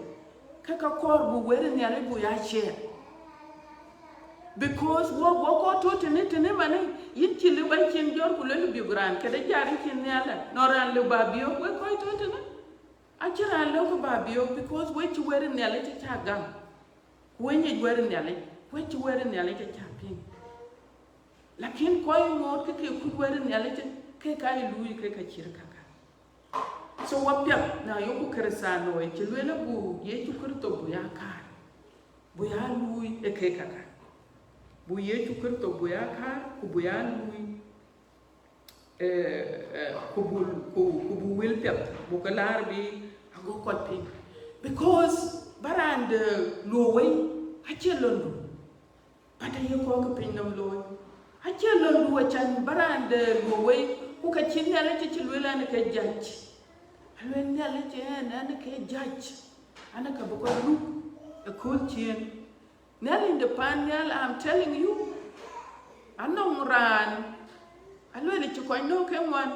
ke ka kɔɔr buk wɛ̈t ë Nhialic buk ya share. Because wok, wok kɔc tɔ̈ tënë, tënë manë, yïn cï lëu ba cin jɔ̈ɔ̈r ku luel biök raan, këde jat yïn cin nhial ë, nɔŋ raan lëu ba biök, wek kɔc tɔ̈ tënë. Acïn raan lëu kë ba biök, because wek cï wɛ̈t ë Nhialic ca gam. Ku wek nyic wɛ̈t ë Nhialic, wek cï wɛ̈t ë Nhialic ca piŋ. Lakin kɔc ŋoot ke ke kuc wɛ̈t ë Nhialic, ke ka ye luui ke ka cït kaka. So wapiɛth, na yökku Kërthianoi cï lueel abuk Yecu Kërtho buk ya kaar, buk ya luui ë ke kaka. Buk Yecu Kërtho buk ya kaar, ku buk ya luui, eh, eh, ku buk, ku, ku buk wël piɛth, buk ke laar bï agɔk kɔc piŋ. Because ba raan dɛ̈ luɔ̈k wei, acie lɔ̈ndu. But aye kɔc ke piny nɔm looi. Acie lɔ̈ndu, acan ba raan dɛ̈ luɔ̈k wei, ku ka cï Nhialic cï lueel an ke judge. Aluel Nhialic ɣɛn an ke judge. An ka bï kɔc luk ë kööl ciëën. Nhialic de paan nhial, I'm telling you, anɔŋ raan, aluel cï kɔc nɔ̈k ke ŋuan,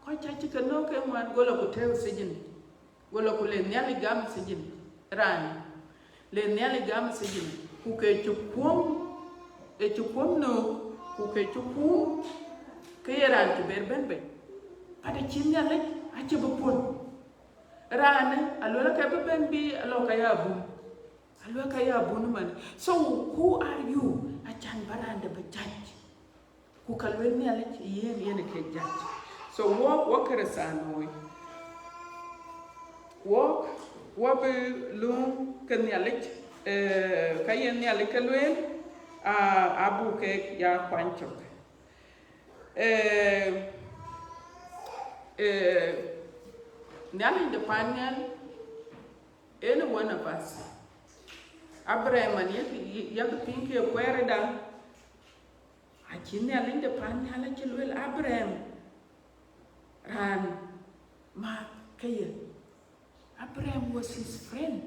kɔc ca cï ke nɔ̈k ke ŋuan, go lɔ ku tɛ̈ɛ̈u sijin. Go lɔ ku le Nhialic gam sijin raan, le Nhialic gam sijin, ku ke cï kuɔ̈m, ë cï kuɔ̈m nöök, ku ke cï kuum, ke ye raan cï ber bɛ̈n bei. But acï Nhialic acï bï puɔ̈l. Raanë aluel ke bï bɛ̈n bï alɔ ka ya bun, aluel ka ya bun man. So who are you? Acan ba raan dɛ̈ bï judge. Ku ka luel Nhialic yen, yen ke judge. So wok, wok Kërthianoi, wok, wok bï lööm ke Nhialic, eh, ka yen Nhialic ke lueel, a, abuk kek ya kuany cök. Eh, eh, Nhialic de paan nhial, any one of us. Abraham man yak, yak piŋ ke kuɛɛrda, acï Nhialic de paan nhial acï lueel Abraham raan määth ke ye. Abraham was his friend.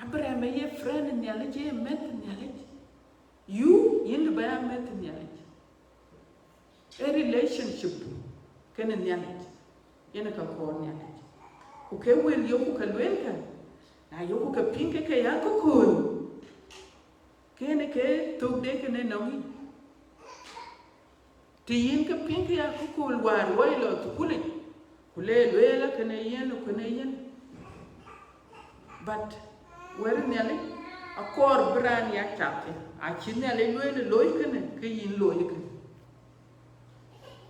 Abraham aye friend Nhialic, aye mɛ̈th Nhialic. You, yïn lëu ba ya mɛ̈th Nhialic. Ë relationship du kenë Nhialic, yen ka kɔɔr Nhialic. Ku ke wël yökku ke lueel kë, na yökku ke piŋ ke ke ya akököl, kënë ke thök de kënë nɔŋ yic. Të yïn ke piŋ ke ya akököl wäär wɔ ye lɔ thukulic, ku le lueel kënë yen, kënë yen. But wɛ̈t Nhialic akɔɔr bï raan ya cath thïn. Acï Nhialic lueel looi kënë, ke yïn looi kënë.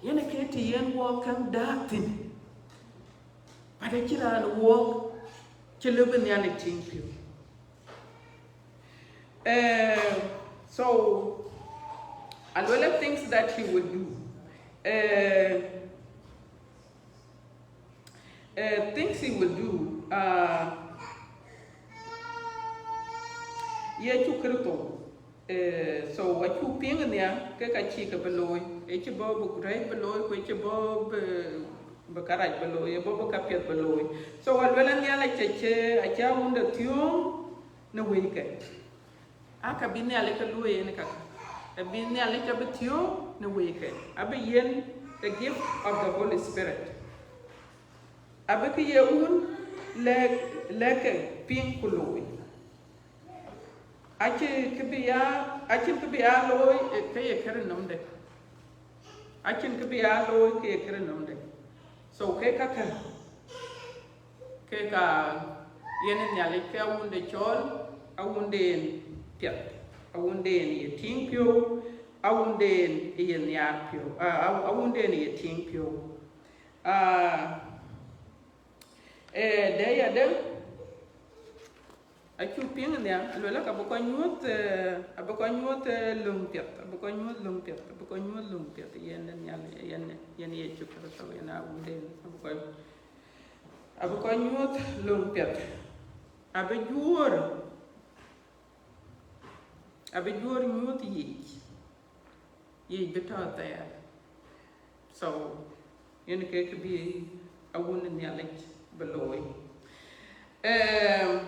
Yen ke të yen wok käŋ dääk thïn. But acïn raan wok cï lëu bï Nhialic tïŋ piɔ̈u. Eh, so, aluel things that he will do. Eh, eh, things he will do. Uh, Yecu Kërtho. Eh, so, acuk piŋ nhial ke ka cï ke bï looi. Ë cï bɔ̈ bï rɛɛc bï looi, ku ë cï bɔ̈ bï, bï kärac bï looi, ë bɔ̈ bï käpiɛth bï looi. So, aluel Nhialic acï, acï wunde thiɔ̈ɔ̈ŋ në wëike. Aa ka bï Nhialic ke luɔ̈i yen kaka. Abï Nhialic abï thiɔ̈ɔ̈ŋ në wëike. Abï yen the gift of the Holy Spirit. Abï kë ye wun lɛ̈k, lɛ̈k ke piŋ ku looi. Acï kë bï ya, acïn kë bï ya looi, eh, ke ye kërë nɔmde. Acïn kë bï ya looi ke ye kërë nɔmde. So, ke kakë, ke ka yen Nhialic ke awunde cɔɔl, awunden piɛth, awunden ye tïŋ piɔ̈u, awunden ye nhiaar piɔ̈u, ah, aw-, awunden ye tïŋ piɔ̈u. Ah, eh, dɛ̈ ya dɛ̈, acuk piŋ nhial, aluel ka bï kɔc nyuɔ̈th, eh, abï kɔc nyuɔ̈th, eh, löŋ piɛth, abï kɔc nyuɔ̈th löŋ piɛth, abï kɔc nyuɔ̈th löŋ piɛth, yen de Nhialic, yen, yen Yecu Kërtho, yen awunden, abï kɔc, abï kɔc nyuɔ̈th löŋ piɛth, abï juöör, abï juöör nyuɔ̈th yic, yic bï tɔ̈ thɛɛr. So, yen ke kë bï awun Nhialic bï looi. Em,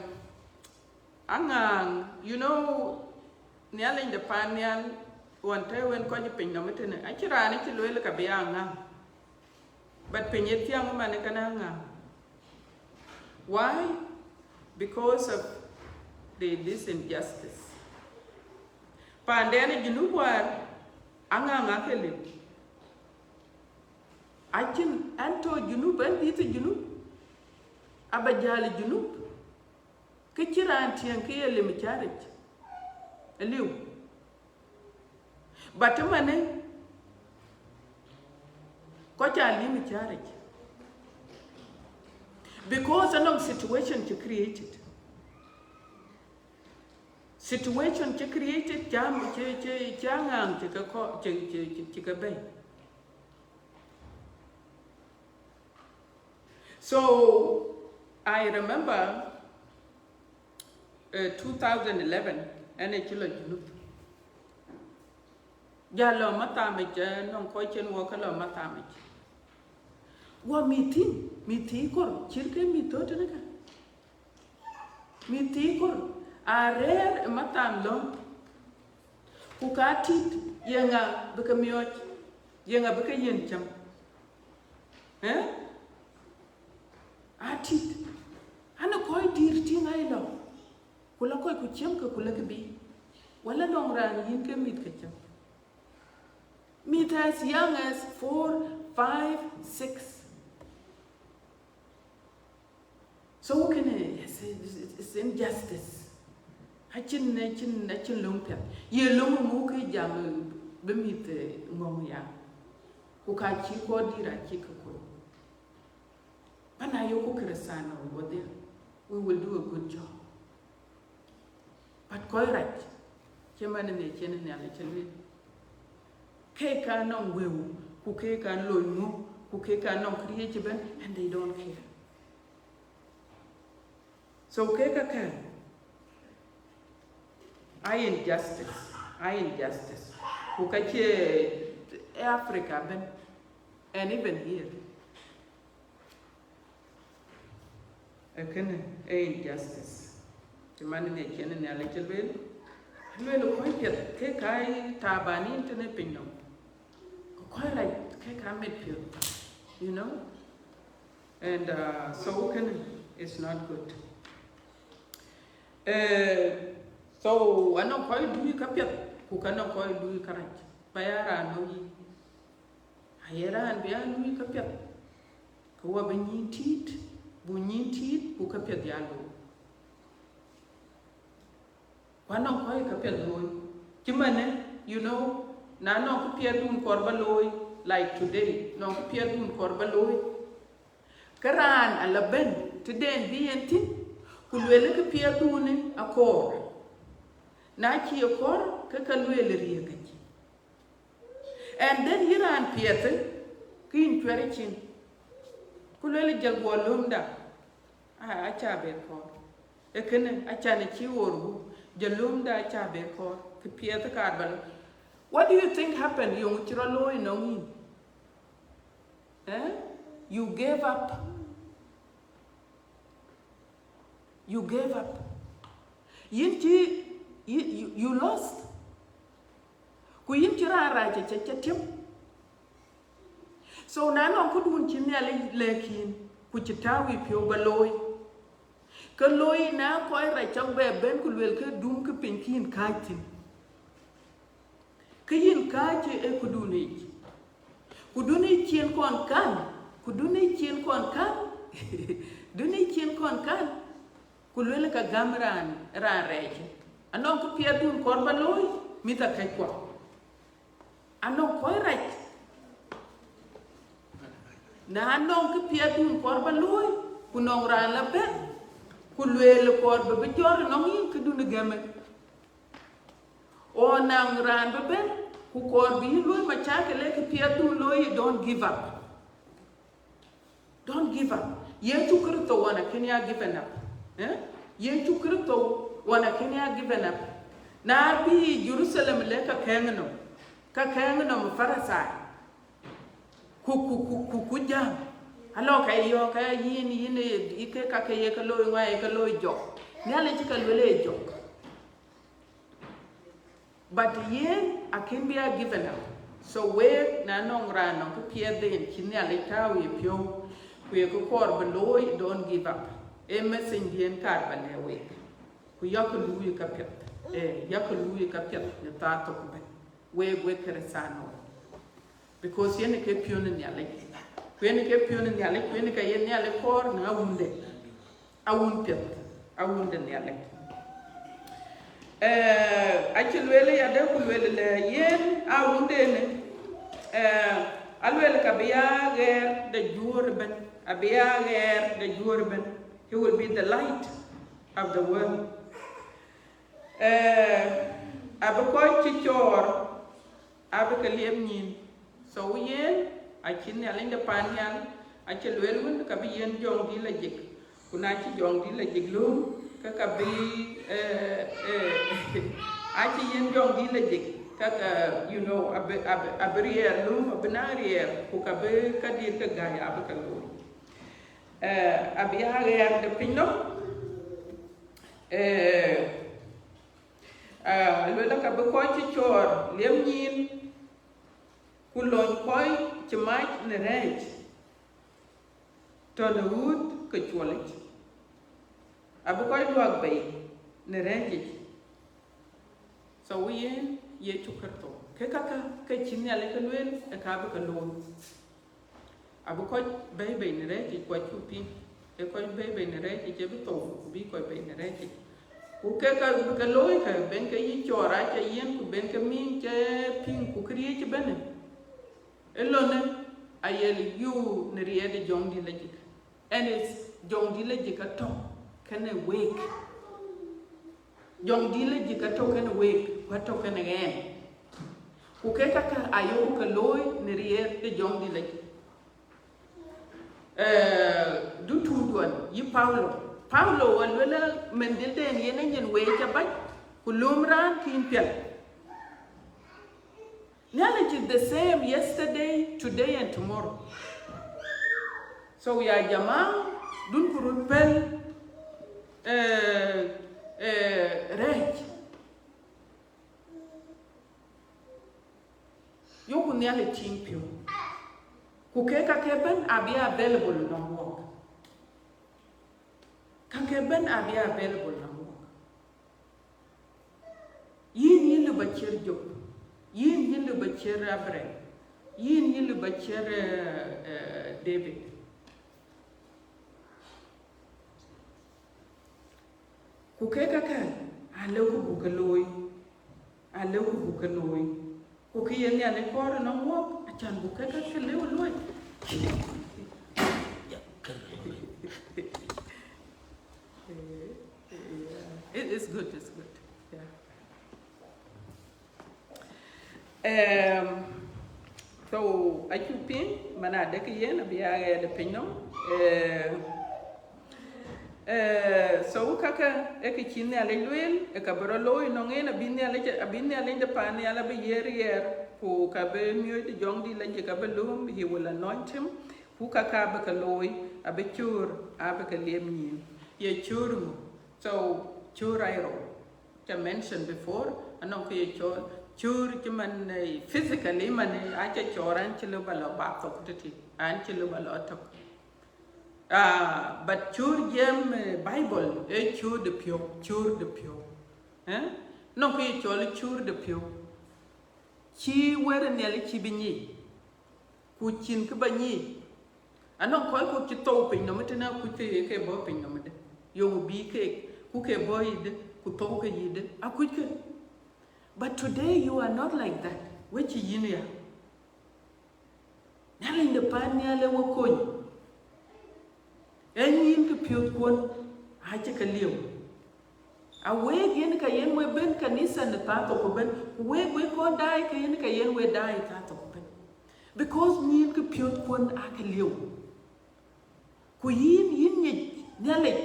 aŋaaŋ, you know, Nhialic de pan nhial, ɣɔn tɔ̈ wën kɔc piny nɔm ëtënë, acïn raan cï lueel ka bï aŋaaŋ. But piny ë thiäŋ ëmën ë kën aŋaaŋ. Why? Because of the, this injustice. Pandɛn ë Junub wäär, aŋaaŋ aake liu. Acïn ɛn tɔ̈ Junub, ɛn dhiëth ë Junub, aba jäl ë Junub, ke cïn raan tiɛŋ ke ye lim ë cäric. Aliu. But ëmënë, kɔc aa lim ë cäric. Because anɔŋ situation cï created. Situation cï created, cï, cï, cï, cï aŋaaŋ cï ke kɔ-, cï, cï, cï, cï ke bɛ̈i. So, I remember, eh, two thousand eleven, ɛn ë cï lɔ Junub. Ja lɔ mathamic, eh, nɔŋ kɔc cïn wɔ ke lɔ mathamic. Wɔ mïth thïn, mïth thii kor, cït ke mïth thööt tënë ka. Mïth thii kor, aa rɛ̈ɛ̈r ë matham lɔ̈ŋ. Ku ka tït, ye ŋa bï ke miɔɔc? Ye ŋa bï ke yiën cäm? Eh? Aa tït. Anë kɔc dïïr tïŋ aa lɔ. Ku lɔ kɔc ku ciɛm ke ku lëkë bï. Wala nɔŋ raan yïn ke mïth ke cäm. Mïth as young as four, five, six. So kënë, it's, it's, it's injustice. Acïn, acïn, acïn löŋ piɛth. Ye löŋ ŋu kë jam, eh, bï mïth, eh, ŋɔ̈ŋ ya? Ku ka cï kɔc dïïr acï ke kony. Bana yoku Krïthano wodhia, we will do a good job. But kɔc rac, cï man ënë cïn Nhialic cï lueel. Ke ka nɔŋ wëu, ku ke ka lony ŋö, ku ke ka nɔŋ këriëëc ëbɛ̈n, and they don't care. So ke ka kɛ̈n, aa injustice, aa injustice. Ku ka cie Africa ëbɛ̈n, and even here. Ee kënë ee injustice. Cï man ënë cïn Nhialic cï lueel, lueel kɔc piɛth ke ka ye tabanin tënë piny nɔm. Ku kɔc rac ke ka mit piɔ̈th, you know. And, uh, so kënë is not good. Eh, so anɔŋ kɔc luui käpiɛth, ku ka nɔŋ kɔc luui kärac. Ba ya raan nɔŋ yï. Aye raan bï ya luui käpiɛth, ke wɔ bï nyïn tiit, bu nyïn tiit, bu käpiɛth ya looi. Ku anɔŋ kɔc käpiɛth looi. Cï manë, you know, na nɔŋ këpiɛth dun kɔɔr ba looi, like today, nɔŋ këpiɛth dun kɔɔr ba looi. Ke raan ala bɛ̈n tëden bï yen thïn, ku lueel këpiɛth dun akɔɔr. Na cï ye kɔɔr, ke ka lueel riëëk yic. And then yïn raan piɛth, ke yïn cuɛr ë cin. Ku lueel jël guɔ lömda, a, aca be kɔɔr. Ee kënë, acan ë cï ɣor gup, jël lömda aca be kɔɔr, këpiɛth kaar ba lɔ. What do you think happened? Yöŋ cï rɔt looi nɔŋ yïn? Eh? You gave up. You gave up. Yïn cï, you, you, you lost. Ku yïn cï raan rac ca, ca, ca tiëm. So na nɔŋ këdun cï Nhialic lɛ̈k yïn, ku cï tääu yï piɔ̈u ba looi, Ke loi na kɔc rac cɔk bɛ bɛ̈n ku luel ke dum ke piny ke yïn kääc thïn. Ke yïn kääc ë këdun yic. Ku dun yic cïn kɔn kan, ku dun yic cïn kɔn kan, dun yic cïn kɔn kan, ku luel ka gäm raan, raan rɛɛc. Anɔŋ kë piɛth dun kɔɔr ba looi, mïth akɛckuɔ. Anɔŋ kɔc rac. Na anɔŋ kë piɛth dun kɔɔr ba looi, ku nɔŋ raan la bɛ̈n, ku lueel kɔɔr bï bï jɔt nɔŋ yïn këdun gɛmë. O naŋ raan bï bɛ̈n, ku kɔɔr bï yïn looi macakël ë kë piɛth dun looi, don't give up. Don't give up. Yecu Kritho wan akën ya given up. Eh? Yecu Kritho wan akën ya given up. Na bï Jerusalem le ka kɛŋ nɔm, ka kɛŋ nɔm Parithai. Ku, ku, ku, ku, ku jam. Alɔ ka yɔ̈ɔ̈k ka yïn, yïn, ë, ë ke ka ke ye ka looi, ŋuan ye ka looi jɔk. Nhialic cï ka luel ë jɔk. But yen akën bï a given up. So wek na nɔŋ raan nɔŋ kë piɛth den cï Nhialic tääu ye piɔ̈u, ku ye kë kɔɔr bï looi, don't give up. Ee message diɛn kaar ba lɛ̈k wek. Ku yak luui ka piɛth. Eh, yak luui ka piɛth në thaa thok bɛ̈n. Wek, wek Kërëthänooi. Because yen ke piɔ̈n ë Nhialic. Ku yen ke piɔ̈n ë Nhialic, ku yen ke ye Nhialic kɔɔr në awunde. Awun piɛth, awun de Nhialic. Eh, acï lueel ya de ku lueel le yen awun de ne. Eh, alueel ka bï ya ɣɛɛr de juöör ëbɛ̈n, abï ya ɣɛɛr de juöör ëbɛ̈n. He will be the light of the world. Eh, abï kɔc cï cɔɔr, abï ke liep nyïn. So yen acï Nhialic de pan nhial, acï lueel wën ka bï yen jɔŋdït la jik. Ku na cï jɔŋdït la jik lööm, ke ka bï, eh, eh, acï yen jɔŋdït la jik, ka ka, you know, abï, abï, abï riɛɛr lööm, abï naŋ riɛɛr, ku ka bï ka dït ke gäi abï ke looi. Eh, abï ya ɣɛɛr de piny nɔm. Eh, eh, lueel ka bï kɔc cï cɔɔr liep nyïn, ku lony kɔc cï mac në rɛɛc, tɔ̈ në ɣööt ke cuɔlic, abï kɔc luak bei në rɛɛcic. So yen Yecu Kërtho, ke kakë ke cï Nhialic ke lueel, ë ka bï ke looi. Abï kɔc bɛ̈i bei në rɛɛcic, ku acuk piŋ, ke kɔc bɛ̈i bei në rɛɛcic, ë bï thou, ku bï kɔc bei në rɛɛcic. Ku ke ka bï ke looi, ke ben ke yï cɔɔr, aca yiɛ̈n, ku ben ke miŋ cï piŋ, ku këriëëc ëbɛ̈n. Ë lɔnë aye liu në riɛɛt de jɔŋdït la jik. And it's jɔŋdït la jik atɔ̈ kenë week. Jɔŋdït la jik atɔ̈ kenë week, ku atɔ̈ kenë ɣɛn. Ku ke kakë ayoku ke looi në riɛɛt de jɔŋdït la jik. Eh, du tuut wan, yï Paulo. Paulo wa luel mɛn dhil den yen ë nyin wei ca bac, ku lööm raan kïn piɛl. Nhialic is the same yesterday, today and tomorrow. So ya jama, dun ku rut pɛl, eh, eh, rɛɛc. Yoku Nhialic tiŋ piɔ̈u. Ku ke kakë bɛ̈n abï available nɔŋ wɔk. Kakë bɛ̈n abï available nɔŋ wɔk. Yïn, yïn lëu ba ciɛ̈t Job. Yïn, yïn lëu ba ciɛ̈t Abraham. Yïn, yïn lëu ba ciɛ̈t, eh, eh, David. Ku ke kakë, alëu ku buk ke looi. Alëu ku buk ke looi. Ku kë ye Nhialic kɔɔr ënɔŋ wɔk, acan buk ke kakë lëu looi. It, it's good, it's good. Yeah. Em, so, acuk piŋ, man adek yen, abï ya ɣɛɛr de piny nɔm. Eh, eh, so, kakë, ë kë cï Nhialic lueel, ë ka bï rɔt looi nɔŋ en, abï Nhialic, abï Nhialic de pan nhial abï yiëër ɣɛɛr, ku ka bï miɔɔc de jɔŋdït la jik abï lööm, he will anoint him, ku kakë abï ke looi, abï cöör, abï ke liep nyïn. Ye cöör ŋö? So, cöör aa rou. Ca mention before, anɔŋ kë ye cɔɔl, cöör cï man, eh, physically man, eh, aca cɔɔr an cï lëu ba lɔ bath thok tëtï, an cï lëu ba lɔ tök. Ah, but cur jiɛm, eh, Bible, ee cur de piɔ̈u, cur de piɔ̈u. Eh? Nɔŋ kë ye cɔl cur de piɔ̈u. Cï wɛ̈t ë Nhialic cï bï nyic, ku cïn kë ba nyic. Anɔŋ kɔc kɔ̈k cï thou piny nɔm ëtënë, akuc ke ye ke bɔ̈ piny nɔm ëdë. Yöŋ bï keek, ku ke bɔ̈ yïdë, ku thou ke yïdë, akuc ke. But today you are not like that. We cï yïn ya. Nhialic de pan nhial ë we kony. Ee nyin kë piöth kuɔn, acï ke lieu. A week yen ka yen we ben kanitha në thaa thok ëbën, ku week we kɔn daai ke yen ka yen we daai thaa thok ëbën. Because nyin kë piöth kuɔn aa ke lieu. Ku yïn, yïn nyic Nhialic,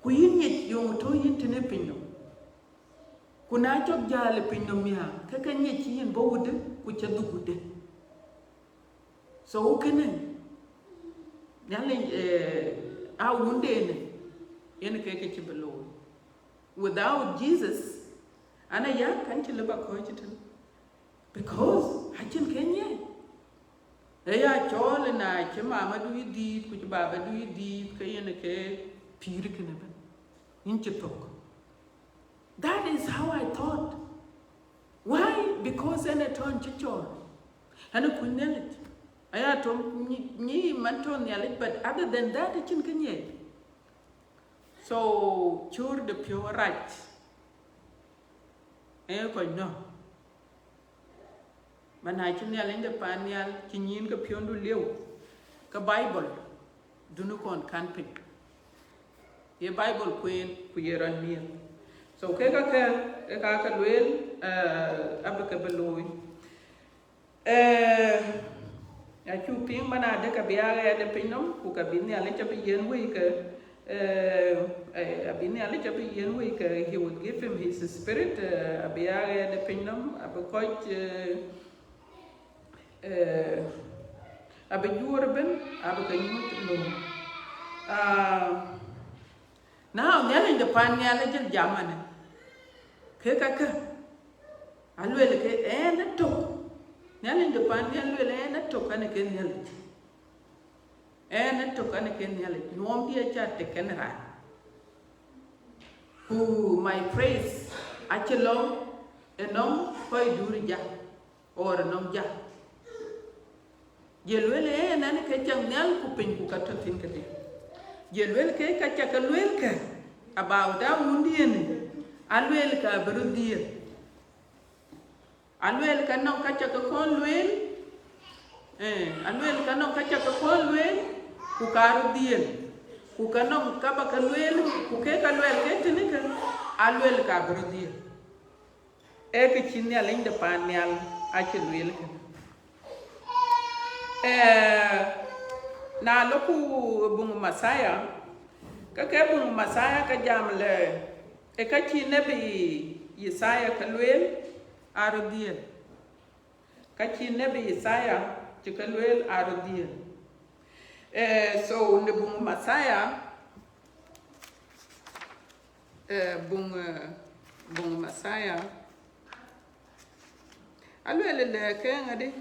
ku yïn nyic yöŋ tɔ̈ yïn tënë piny nɔm. Ku na cɔk jäl ë piny nɔm ya, ke ke nyic cï yïn bɔ̈ wudë, ku cä dhuk wudë. So kënë, Nhialic, eh, a wundenë, yen ke ke cï bï looi. Without Jesus, an aya kan cï lëu ba kɔc cï tënë. Because acïn ke nyiɛc. Ë ya cɔɔl ë na cï mamadu yï dïït, ku cï babadu yï dïït, ke yen ke pïïr kënë bɛ̈n. Yïn cï thök. That is how I thought. Why? Because ɛn ë tɔ̈ cï cɔɔl. Ɛn ë kuc Nhialic. Aya tɔ̈ nyi, nyi man tɔ̈ Nhialic, but other than that, acïn ke nyiɛc. So, cur de piɔ̈u arac. Ee kɔc nɔ̈k. Ba na cï Nhialic de pan nhial, cï nyin ke piɔ̈ndu lieu, ke Bible, duni kɔn kan piny. Ye Bible kueen, ku ye rɔt miëth. So, ke ka kë, ke ka ke lueel, eh, abï ke bï looi. Eh, acuk piŋ man adë ka bï a ɣɛɛt ë piny nɔm, ku ka bï Nhialic abï yiɛ̈n wëi ke, eh, eh, abï Nhialic abï yiɛ̈n wëi ke, he would give him his spirit, eh, abï a ɣɛɛt ë piny nɔm, abï kɔc, eh, eh, abï juöör ëbën, abï ke nyuc lööm. Ah, now, Nhialic de pan nhial ajël jam anë, ke ka kë, aluel ke ɛn ëtök. Nhialic de pan nhial luel ɛn ëtök anë ke Nhialic. Ɛn ëtök anë ke Nhialic. Nuɔɔmdiɛ̈ aca tek kenë raan. Ku my praise acï lɔ ënɔŋ kɔc duur ë jak, or ënɔŋ jak. Je luel ë ɛn anë ke cak nhial ku piny ku ka tɔ̈ thïn kedhie. Je luel ke ka cak ke luel kë about a wundiɛ̈n, aluel ka bï röt dhiëëth. Aluel ka nɔŋ ka cak ke kɔn lueel, eh, aluel ka nɔŋ ka cak ke kɔn lueel, ku ka röt dhiëëth. Ku ka nɔŋ ka ba ke lueel, ku ke ka luɛl ke tënë ke, aluel ka bï röt dhiëëth. Ee kë cï Nhialic de pan nhial acï lueel kënë. Eh, na lɔku buŋ Mathaia, ke ke buŋ Mathaia ke jam lɛ, ë ka cï nebi Yithaya ke lueel, aa röt dhiëëth. Ka cï nebi Yithaya cï ke lueel, aa röt dhiëëth. Eh, so në buŋ Mathaia, eh, buŋ, eh, buŋ Mathaia, aluel lɛ ke ŋadï.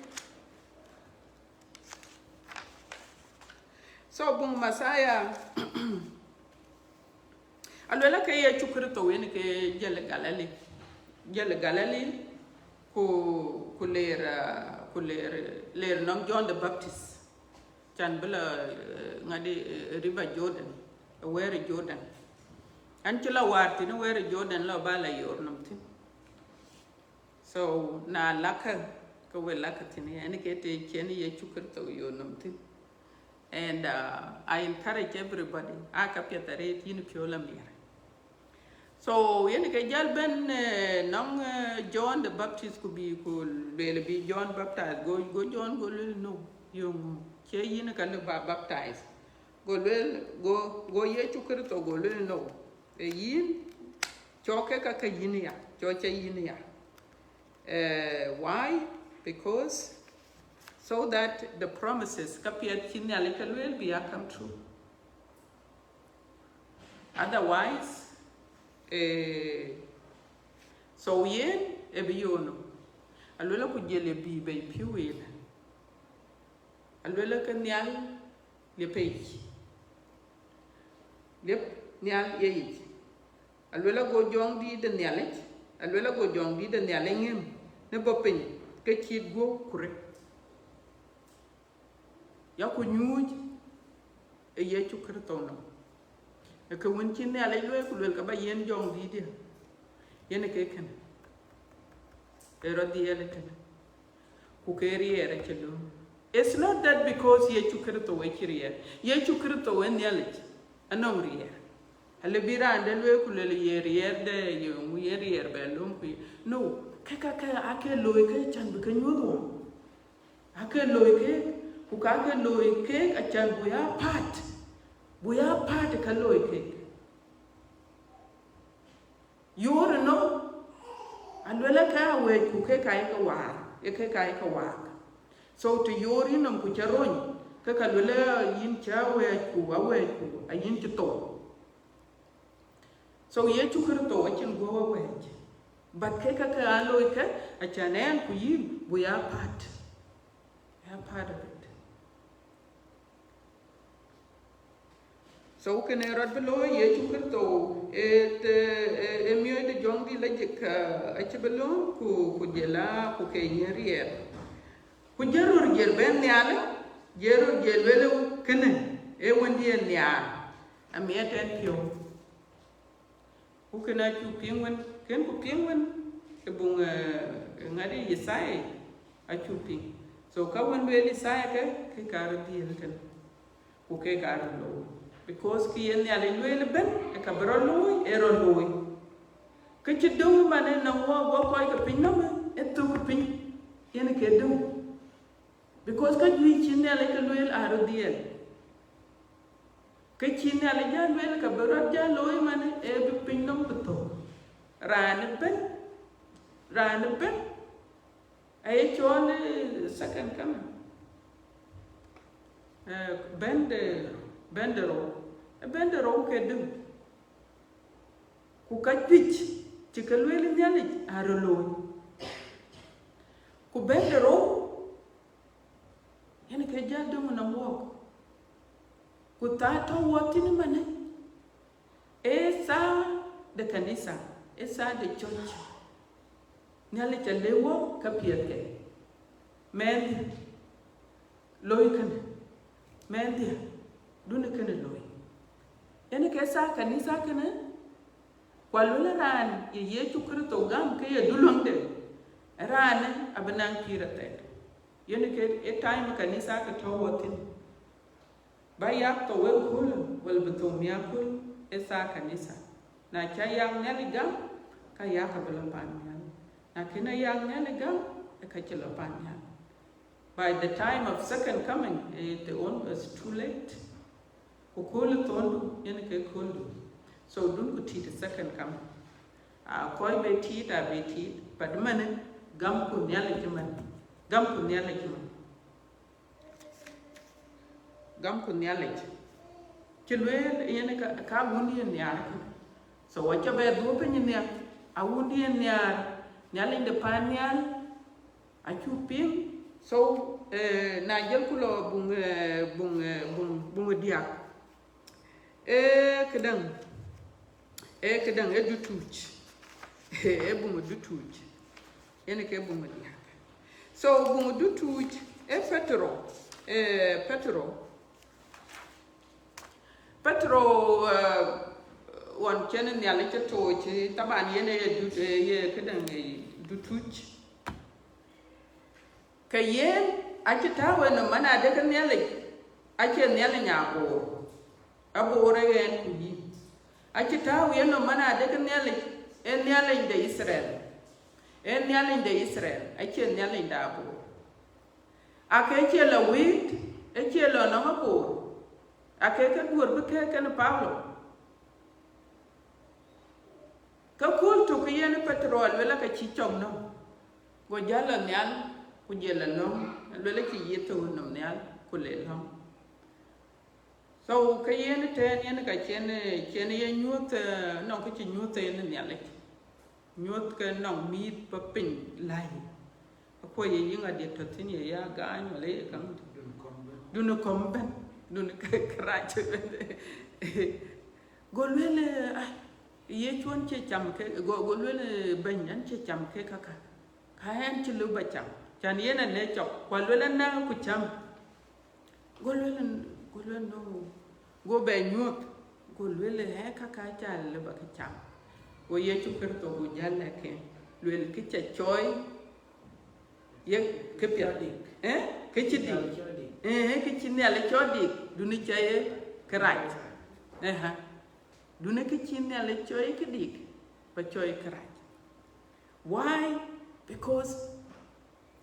So buŋ Mathaia, aluel ke Yecu Kërtho yen ke jël Galili. Jël Galili, ku, ku leer, ah, ku leer, leer nɔŋ John the Baptist. Can bï lɔ, eh, ŋadï, eh, river Jordan, wɛ̈ɛ̈r Jordan. An cï lɔ waar thïn wɛ̈ɛ̈r Jordan lɔ ba lɔ yoor nɔm thïn. So, na lakë, ke we lakë thïn, yani ke të cïn Yecu Kërtho yoor nɔm thïn. And, uh, I encourage everybody, aa ka piɛth arëët yïn piɔ̈u la miɛr. So, yen ke jäl bɛ̈n, eh, nɔŋ, eh, John the Baptist ku bï ku lueel bï John baptize, go, go John go lueel, "No, yöŋ cie yïn ka lëu ba baptize." Go lueel, go, go Yecu Kërtho go lueel, "No, ee yïn, cɔk ke ka ke yïn ya, cɔk ca yïn ya." Eh, why? Because so that the promises, ka piɛth cï Nhialic ke lueel bï a come true. Otherwise, eh, so yen, e bï yono. Aluel ku jël e bï bei piu yen. Aluel ke nhial le pec. Liep nhial ye yic. Aluel ago jɔŋdït de Nhialic, aluel ago jɔŋdït de Nhialic ŋëm në bɔ̈ piny ke cït guɔ̈p kurë. Ya ku nyuuc ë Yecu Kërtho nɔm. Ë kë wën cï Nhialic lueel ku luel ke ba yiën jɔŋdït dië, yen ë ke kënë. Ë rɔt dhiɛl ë kënë. Ku ke riɛɛr acï lööm. It's not that because Yecu Kërtho ë cï riɛɛr. Yecu Kërtho ë Nhialic, anɔŋ riɛɛr. Alë bï raan de lueel ku luel ye riɛɛr de ye ŋu ye riɛɛr bɛ lööm ku ye. No, ke ka ke ake looi ke can bï ke nyuɔ̈th wɔm. Ake looi keek, ku ka ke looi keek acan bï ya part, bï ya part ka looi keek. Yoor ënɔm, aluel ake awɛɛc ku ke ka ye ke waar, ye ke ka ye ke waak. So të yoor yïnɔm ku ca rony, ke ka luel yïn ca awɛɛc ku awɛɛc ku ayïn cï thou. So Yecu Kërtho acïn guɔ̈p awɛɛc. But ke ka ke aa looi ke, acan ɛn ku yïn bï ya part. Ya part of it. So kënë rɔt bï looi Yecu Kërtho, ë, ë, ë miɔ̈c de jɔŋdït lajik, uh, acï bï lööm ku, ku jël a, ku ke yiën riɛɛr. Ku jël röt jël bɛ̈n nhial, jël röt jël luel kënë, ë wëndiën nhiaar, amiɛt ɛn piɔ̈u. Ku kën acuk piŋ wën, kën ku piŋ wën, ë buŋ, eh, ŋadï Yithaya acuk piŋ. So ka wën lueel Yithaya ke, ke ka rɔt dhiëëth tën. Ku ke ka rɔt looi. Because kë yen Nhialic lueel ëbën, ë ka bï rɔt looi, ë rɔt looi. Kë cï döŋ man ë nɔm wɔ, wɔ kɔc ke piny nɔm, ë thök piny, yen ke döŋ. Because ka juëc cï Nhialic ke lueel aa rɔt dhiëëth. Ke cï Nhialic jal lueel ka bï rɔt jal looi man, ee bï piny nɔm bï thou. Raan ëbën, raan ëbën, aye cɔl, eh, second coming. Eh, bɛ̈n de, bɛ̈n de rou. Ë bɛ̈n de rou ke döŋ. Ku ka juëc cï ke lueel Nhialic aa rɔt looi. Ku bɛ̈n de rou, yen ke jal döŋ nɔm wɔɔk. Ku thaa tɔ̈ wɔ thïn ëmënë, ee thaa de kanitha, ee thaa de church. Nhialic alëu wɔ ka piɛth ke. Mɛnhdiɛ̈, looi kënë. Mɛnhdiɛ̈, duɔ̈në kënë looi. Yen ke thaa kanitha kënë, ku aluel raan ye Yecu Kërtho gam ke ye duluäŋde, raanë abï naŋ pïïr athɛɛr. Yen ke ë time kanitha ke tɔ̈ wɔ thïn. Ba yak thou ë köölë, wala bï thou miäk kööl, ë thaa kanitha. Na ca yak Nhialic gam, ka yak abï lɔ pan nhial. Na kën a yak Nhialic gam, ë ka cï lɔ pan nhial. By the time of second coming, it's almost too late. Ku kööl thondu, yen ke kööldu. So duɔ̈n ku tiit second coming. A kɔc be tiit, a be tiit, but ëmënë, gamku Nhialic ëmën. Gamku Nhialic ëmën. Gamku Nhialic. Cï lueel yen ka, ka wundiɛ̈n nhiaar kënë. So acä bɛ dhuɔ̈k piny nhial, a wundiɛ̈n nhiaar, Nhialic de pan nhial, acuk piŋ. So, eh, na jëlku lɔ buŋ, eh, buŋ, eh, buŋ, buŋ diäk. Ee këdäŋ, ee këdäŋ, ee dutuuc. Ee buŋ dutuuc. Yen ke buŋ diäk. So buŋ dutuuc, ee Petero, ee Petero. Petero, eh, ɣɔn cïn Nhialic cï tooc, taban yen ee dut, ee ye këdäŋ, ee dutuuc. Ke yen acï tääu ë nɔm man adekë Nhialic, acie Nhialic aboor, aboor ee ɣɛn ku yïn. Acï tääu ë nɔm man adekë Nhialic, ee Nhialic de Yithriɛl, ee Nhialic de Yithriɛl, acie Nhialic de aboor. Ake cie lɔ wëët, ë cie lɔ nɔm aboor, ake ke duɔ̈r bï kɛ̈ɛ̈k kenë Paulo. Ke kööl tök yen Petero aluel ake cï cɔk nɔm, go jäl lɔ nhial, ku jël lɔ lɔ̈ŋ, aluel acï Yecu nɔm nhial, ku le lɔ̈ŋ. So ke yen tɛ̈n yen ka cïn, cïn ye nyuɔ̈th, eh, nɔŋ kë cï nyuɔ̈th yen Nhialic. Nyuɔ̈th ke nɔŋ mïïth bɔ̈ piny läi. Akuɔ ye yïŋ adï tɔ̈ thïn ye ya gaany wala ye käŋ? Dun kɔm bɛ̈n. Dun kɔm bɛ̈n. Dun kë, kërac bɛ̈n. Go lueel, "Ai, Yecu, ɣɛn cie cam ke," go, go lueel, "Bɛ̈ny, ɣɛn cie cam ke kaka. Ka ɣɛn cï lëu ba cam, can yen alɛc cɔk, ku alueel, 'Anäk ku cam.'" Go lueel, go lueel, "No." Go bɛ nyuɔ̈th, go lueel, "Ë kaka ca lëu ba ke cam." Go Yecu Kërtho go jäl lɛ̈k ke, lueel, "Kë ca cɔɔi ye këpiɛth, eh, kë cï dik, eh, kë cï Nhialic cɔl dik, dunë ca ye kërac. Eha, dunë kë cï Nhialic cɔl ye këdik, ba cɔl ye kërac." Why? Because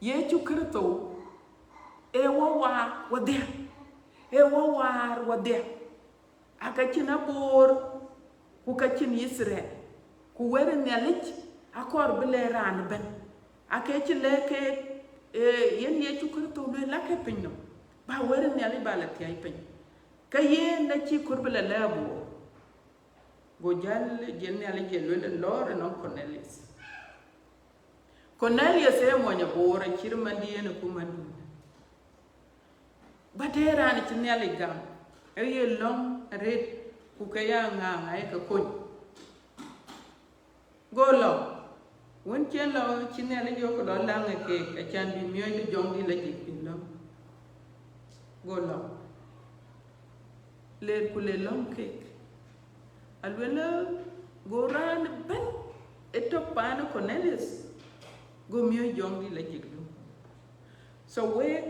Yecu Kërtho ee wɔ waar wɔdhia, ee wɔ waar wɔdhia. Aka cïn aboor, ku ka cïn Yithriɛl, ku wɛ̈t Nhialic akɔɔr bï lɛ̈k raan ëbɛ̈n. Ake cï lɛ̈k keek, ee, yen Yecu Kërtho lueel, "Lakë piny nɔm, ba wɛ̈t Nhialic ba la thiäi piny." Ka yen acï kɔɔr bï la lɛ̈k aboor. Go jäl jël Nhialic jël lueel, "Lɔɔr ënɔŋ Cornelius." Cornelius ee mony aboor, acït mandiɛ̈n ku mandun. But ee raan cï Nhialic gam, ee ye lɔ̈ŋ arëët, ku ke ya ŋaaŋ aye ke kony. Go lɔ, wën cï lɔ, cï Nhialic yök lɔ läŋ ë keek, acan bï miɔ̈c de Jɔŋdït Lajik bï lɔ̈ŋ. Go lɔ, ler ku le lɔ̈ŋ keek. Alueel, go raan ëbɛ̈n ë tök paan Cornelius, go miɔ̈c Jɔŋdït Lajik lɔ̈ŋ. So wek,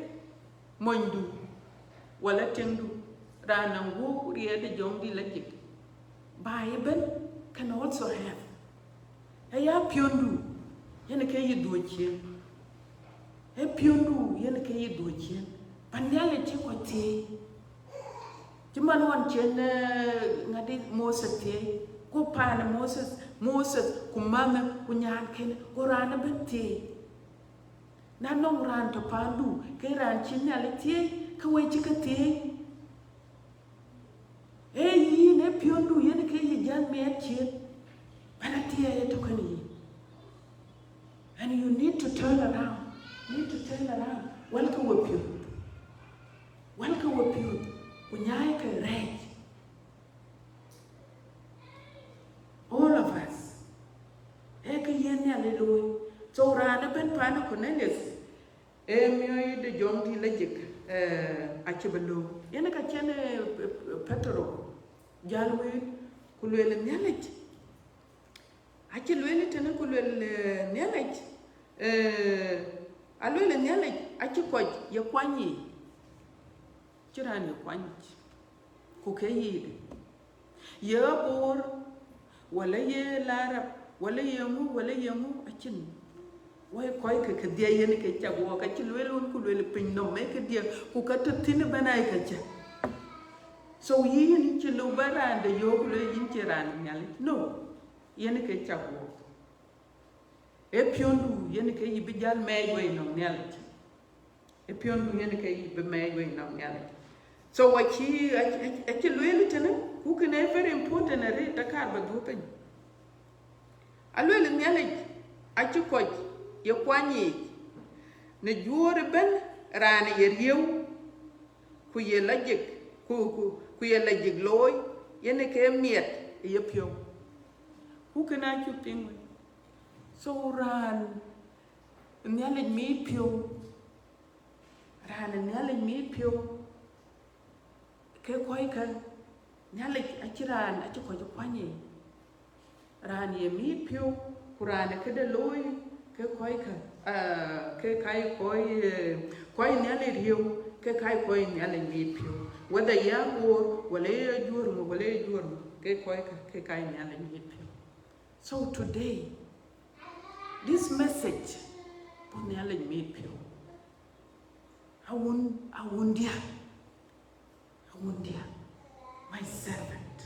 monydu, wala tiŋdu, raan nɔŋ guɔ̈p riɛɛt de Jɔŋdït Lajik, baai ëbɛ̈n can also have. Aya piɔ̈ndu, yen ke yï dhuɔ̈k ciëën. Ee piɔ̈ndu, yen ke yï dhuɔ̈k ciëën. Pan Nhialic cï kɔc thiëëc. Cï man ɣɔn cïn, eh, ŋadï Moses thiëëc, ku paan Moses, Moses, ku mänh, ku nyankën, ku raan ëbɛ̈n thiëëc. Na nɔŋ raan tɔ̈ paandu, ke raan cï Nhialic thiëëc, ke we cï ke thiëëc. Ee yïn, ee piɔ̈ndu, yen ke yï jäl miɛt ciëën, bɛ̈n athiɛɛi ë tök kenë yïn. And you need to turn around, need to turn around. Wälkë wepiɔ̈ɔ̈th, wälkë wepiɔ̈ɔ̈th, ku nyaaikë rɛɛc. All of us. Ee kë yen Nhialic looi. So raan ëbɛ̈n paan Cornelius, ee miɔ̈c de Jɔŋdït Lajik, eh, acï bï lëu. Yen ka cïn, eh, Petero jäl wëët, ku lueel Nhialic. Acï lueel tënë, ku lueel, eh, Nhialic, eh, alueel Nhialic acï kɔc ye kuany yiic. Cï raan ye kuany yic, ku ke yiic. Ye aboor, wala ye larab, wala ye ŋu, wala ye ŋu, acïn. Wai kɔc ke kedhie yen ke cak wɔk, acï lueel wun ku lueel piny nɔm, ee kedhie, ku ka tɔ̈ thïn ëbɛ̈n aa ye ke cak. So yïn cï lëu ba raan de yök ku lueel yïn cie raan Nhialic. No, yen ke cak wɔk. Ee piɔ̈ndu yen ke yï bï jäl mɛɛc wei nɔm Nhialic. Ee piɔ̈ndu yen ke yï bï mɛɛc wei nɔm Nhialic. So acï, acï, acï lueel tënë, ku kënë very important arëët, ta kaar ba dhuɔ̈k piny. Alueel Nhialic acï kɔc ye kuany yiic, në juöör ëbɛ̈n, raan ye riëëu, ku ye lajik, ku, ku, ku ye lajik looi, yen ke miɛt ë yepiɔ̈u. Ku kënë acuk piŋ wei. So raan Nhialic miit piɔ̈u, raan Nhialic miit piɔ̈u, ke kɔckë, Nhialic acï raan, acï kɔc kuany yiic. Raan ye miit piɔ̈u, ku raan ë këde looi, ke kɔckë, ah, ke ka ye kɔc, eh, kɔc Nhialic riëëu, ke ka ye kɔc Nhialic miit piɔ̈u. Whether ye aboor, wala ye juöör ŋö, wala ye juöör ŋö, ke kɔckë, ke ka ye Nhialic miit piɔ̈u. So today, this message, buk Nhialic miit piɔ̈u. Awun, awundiɛ̈, awundiɛ̈, my servant.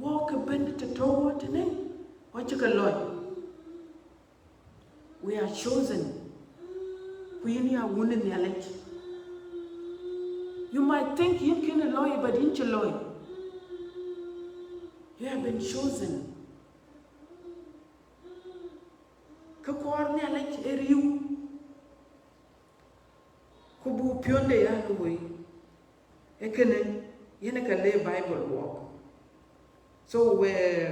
Wɔk ëbɛ̈n të tɔ̈u tënë, wɔ cï ke lɔc. We are chosen. Ku yïn ya wun ë Nhialic. You might think yïn kënë lɔi, but yïn cï lɔi. You have been chosen. Kë kɔɔr Nhialic ë riëëu, ku buk piɔ̈nde ya looi. Ee kënë, yen ka le Bible wɔk. So, eh,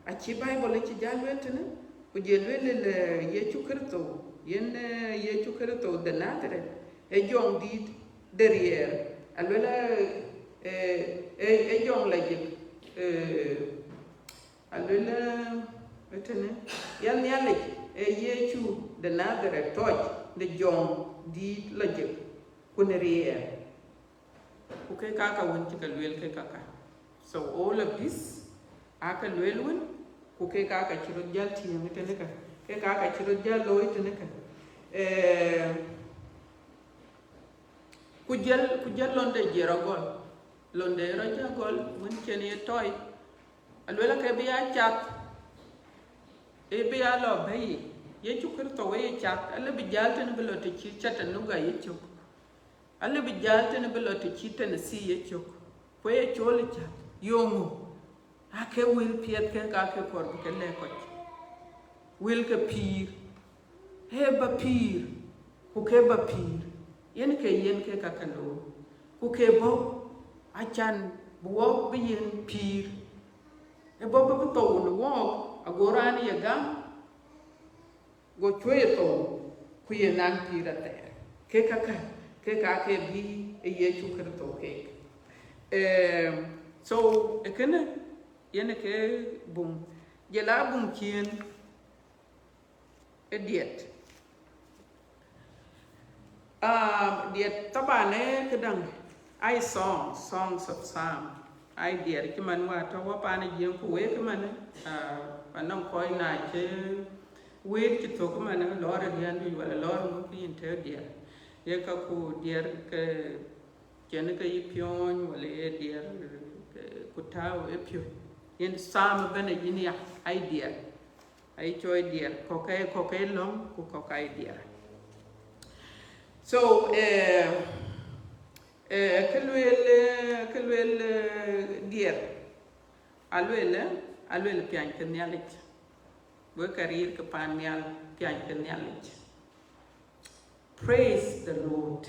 acï Bible acï jal lueel tënë, ku jël lueel le Yecu Kërtho, yen, eh, Yecu Kërtho de Nadhareth, e jɔŋ dït de riɛɛr, aluel, eh, eh, e jɔŋ la jik, eh, aluel, eh, tënë, ya Nhialic, e Yecu de Nadhareth tɔc de jɔŋ dït la jik, ku në riɛɛr. Ku ke kaka wën cï ke lueel ke kaka. So all of this, aa ke lueel wën, ku ke kaka cï rɔt jäl tïŋ tënë ke, ke kaka cï rɔt jäl looi tënë ke. Eh, ku jël, ku jël londe jël rɔt gɔl, londe rɔt jäl gɔl, wën cen ye tɔi, aluel ke bï ya cath, e bï ya lɔ bɛ̈i. Yecu Kërtho we ye cath, ale bï jäl tënë bï lɔ të cï Chattanooga ye cök. Ale bï jäl tënë bï lɔ të cï Tennessee ye cök, ku ye col ë cath, yöŋö? Aa ke wël piɛth ke ka ke kɔɔr bï ke lɛ̈k kɔc. Wël ke pïïr, ee bä pïïr, ku ke bä pïïr, yen ke yen ke ka ke looi, ku ke bɔ̈ acan bï wɔk bï yen pïïr. Ë bɔ̈ bï thou në wɔɔk, ago raan ye gam, go cuëë thou, ku ye naŋ pïïr athɛɛr. Ke kakä, ke ka ke bï ë Yecu Kërtho keek. Em, so, ë kënë, yen ë ke buŋ, jël a buŋ ciëën ë diɛt. Ah, diɛt taban ë këdäŋ, ai song, songs of Psalm. Ai diɛt cï man wa tɔ̈ wa paan ë Jiëŋ ku wek man, ah, anɔŋ kɔc na cï wëët cï thök man lɔɔr ë riɛndu wala lɔɔr ŋö ku yïn tëë diɛt. Ye ka ku diɛt ke cïn ke yï piɔ̈ɔ̈ny wala ye diɛt, eh, ku tääu ë piɔ̈u. Yen Psalm ëbɛ̈n ë yïn ya, ai diɛt. Ai cooi diɛt, kɔ̈k ke, kɔ̈k ke lɔ̈ŋ, ku kɔ̈k ai diɛt. So, eh, eh, kë lueel, eh, kë lueel, eh, diɛt, alueel, eh, alueel piany ke Nhialic. Wek ka riir ke paan nhial, piany ke Nhialic. Praise the Lord.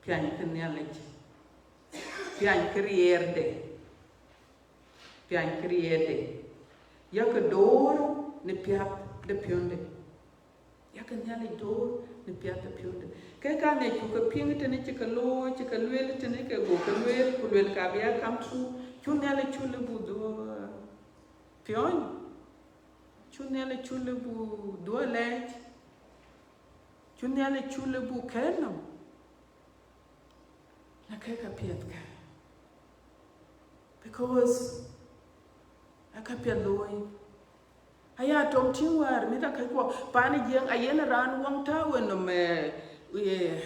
Piany ke Nhialic. Piany ke riɛɛrde. Piany ke riɛɛrde. Yakë door në piath de piɔ̈nde. Yakë Nhialic door në piath de piɔ̈nde. Ke ka ne cuk ke piŋ tënë cï ke looi, cï ke lueel tënë ke go ke lueel, ku lueel ka bï ya come true. Cu Nhialic cu lëu bu dhuɔ̈k piɔ̈ny. Cu Nhialic cu lëu bu dhuɔ̈k lɛɛc. Cu Nhialic cu lëu bu kɛ̈ɛ̈t nɔm. Na ke ka piɛth ka. Because aka piɛth looi. Aya tɔŋ tïŋ wäär mïth akäckuɔ paan ë Jiëŋ ayen raan waŋ tääu ë nɔm, eh, eh,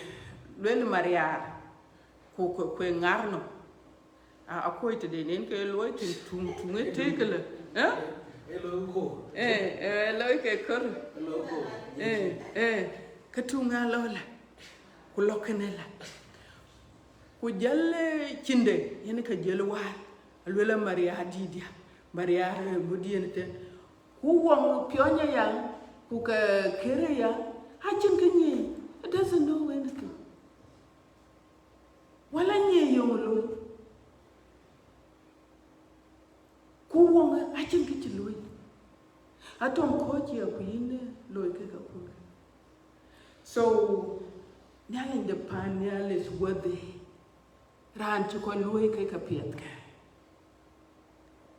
luel mariaar. Ku, ku, ku ë ŋar nɔm. A, akuɔ̈c tëde nen ke looi tïŋ tuŋ, tuŋ ë tëëk lë. Eh? Ë looi ku. Eh, eh, looi ke kör. Ë looi ku. Eh, eh, ke tuŋ alɔ lë. Ku lɔ kënë lë. Ku jël, eh, cïnde, yen ka jël wäär. Aluel a Maria dïït ya. Maria, eh, ŋö diɛn thën. Ku wɔŋ piɔ̈ny aya, ku ke kër aya, acïn kë nyiëë. It doesn't know anything. Wala nyiëë yöŋ looi. Ku wɔŋ acïn kë cï looi. Atɔŋ kɔ̈ɔ̈c ya ku yïn, eh, looi kek apuɔ̈u. So, Nhialic de paan nhial is worthy. Raan cï kɔc luɔ̈i ke ka piɛth kë.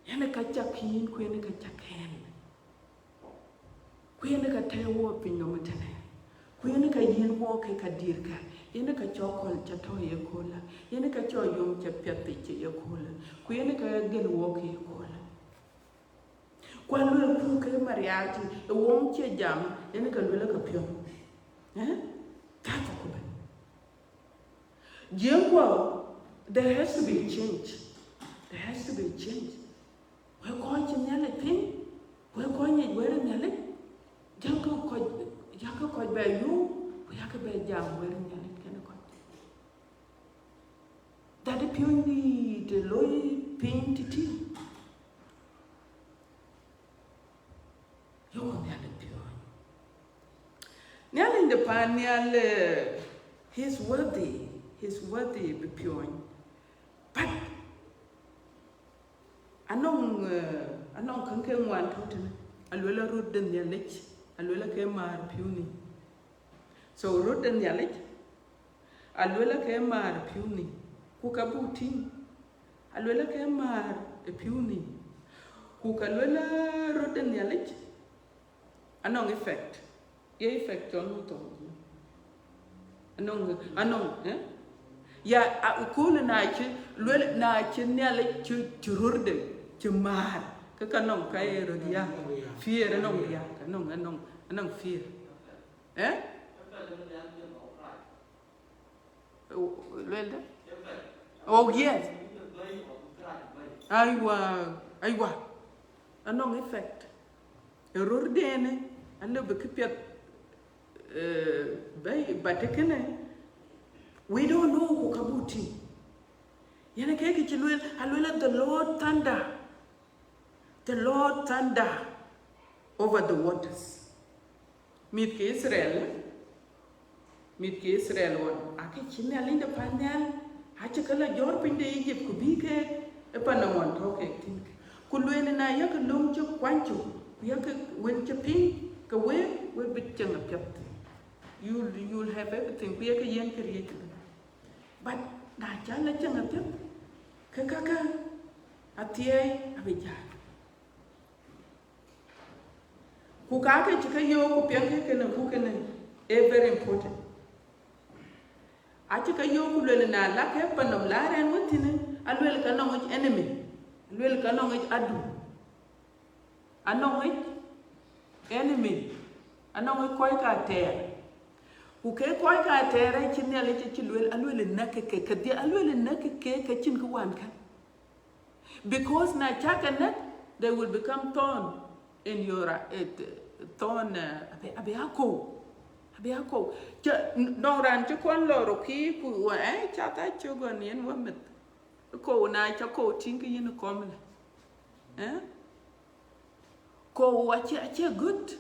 Yen ë ka cak yïn ku yen ë ka cak ɣɛn. Ku yen ë ka tɛ̈ɛ̈u wɔ piny nɔm ëtënë. Ku yen ë ka yiën wɔ ke ka dïïr kë. Yen ë ka cɔk kɔl ca tɔ̈ ye köölë. Yen ë ka cɔk yom ca piɛth pic ye köölë. Ku yen ë ka gël wɔ ke ye köölë. Ku aluel ku ke mariaar tï, ë wɔŋ cie jam, yen ë ka luel ë ka piɔ̈n. Eh? That's a good. Jiëŋ kuɔ, there has to be a change. There has to be a change. Wek kɔc cï Nhialic piŋ, wek kɔc nyic wɛ̈t ë Nhialic, jakë kɔc, jakë kɔc bɛ yöök, ku yakë bɛ jam wɛ̈t ë Nhialic kënë kɔc. That piööny dïït ë loi piny tïtï. Yökë Nhialic piööny. Nhialic de paan nhial, eh, he's worthy, he's worthy bï piööny. But Anɔŋ, eh, anɔŋ käŋ ke ŋuan tɔ̈ tënë. Aluel a röt de Nhialic, aluel a ke määr piu nhïïm. So röt de Nhialic, aluel a ke määr piu nhïïm. Ku ka buk tïŋ, aluel a ke määr piu nhïïm. Ku ka luel a röt de Nhialic, anɔŋ effect. Ye effect cɔl nu thok. Anɔŋ, anɔŋ, eh? Ya, a, kul na cï, luel na cï Nhialic cï, cï röt de, cï määr. Ke ka nɔŋ ka ye röt ya. Fear, anɔŋ ya, anɔŋ, anɔŋ, anɔŋ fear. Eh? Luel de? Oh, yes. Aiwa, aiwa. Anɔŋ effect. Ë röt dene, alë bï kë piɛth, eh, bɛ̈i, but kënë, we don't know ku ka buk tïŋ. Yen ke kë cï luel, aluel a the Lord thunder. The Lord thunder over the waters. Mïth ke Israel, mïth ke Israel ɣɔn, akë cï Nhialic de pan nhial, acï ke la jɔ̈ɔ̈r piny de Egypt, ku bï ke ë pan nɔm ɣɔn tɔ̈ kek thïn. Ku lueel na yak löŋ cï kuany cök, ku yak wël cï piŋ, ke wek, wek bï ceŋ apiɛth. You'll, you'll have everything, ku yak yen këriëëc. But na cä la ceŋ apiɛth, ke kakë athiɛɛi abï jäl. Ku kakë cï ke yöök ku piɛŋkë kënë, ku kënë ee very important. Acï ke yöök ku luel na la ke pan nɔm la rɛ̈n wën thïn, aluel ka nɔŋ yic enemy, aluel ka nɔŋ yic adu, anɔŋ yic enemy, anɔŋ yic kɔc ka tɛɛr. Ku ke kɔc ka tɛɛr acï Nhialic acï luel, aluel näk ke, kedhie aluel näk ke, ke cïn kë wan kën. Because na cä ke näk, they will become thorn in your, uh, thorn, uh, abï, abï a kɔ̈u. Abï a kɔ̈u. Cä, nɔŋ raan cï kɔn lɔ rokï ku wä, eh, cath acök ɣɔn yen wä meth. Kɔ̈u na cä kɔ̈u tïŋ ke yïn kɔm lë. Eh? Kɔ̈u acie, acie good.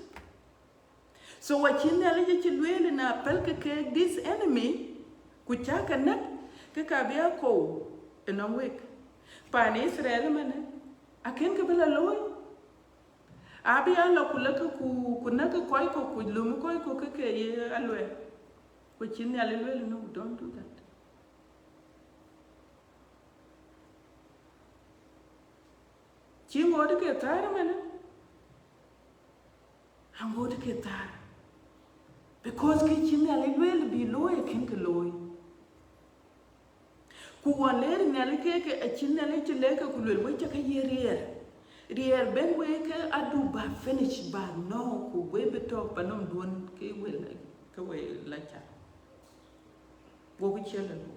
So acï Nhialic acï lueel na pälkë keek this enemy, ku cä ke näk, ke ka bï a kɔ̈u ënɔŋ wek. Pan Israel ëmënë, akën kë bï la looi. Abï a lɔ ku lëkë ku, ku näkë kɔc kɔ̈k, ku löm kɔc kɔ̈k ke ke ye aluɛɛl. Ku cï Nhialic lueel, no, don't do that. Cï ŋoot ke thäär ëmënë. Aŋoot ke thäär. Because kë cï Nhialic lueel bï looi, akën kë looi. Ku ɣɔn leer Nhialic ke, ke acï Nhialic cï lɛ̈k ke ku luel, wek cä ke ye riɛɛr. Riɛɛr ben wek ke adu ba finish ba nɔ̈k, ku wek bï tɔ̈ pa nɔm duön ke we la, ke we la ca. Wo ku ciël adu.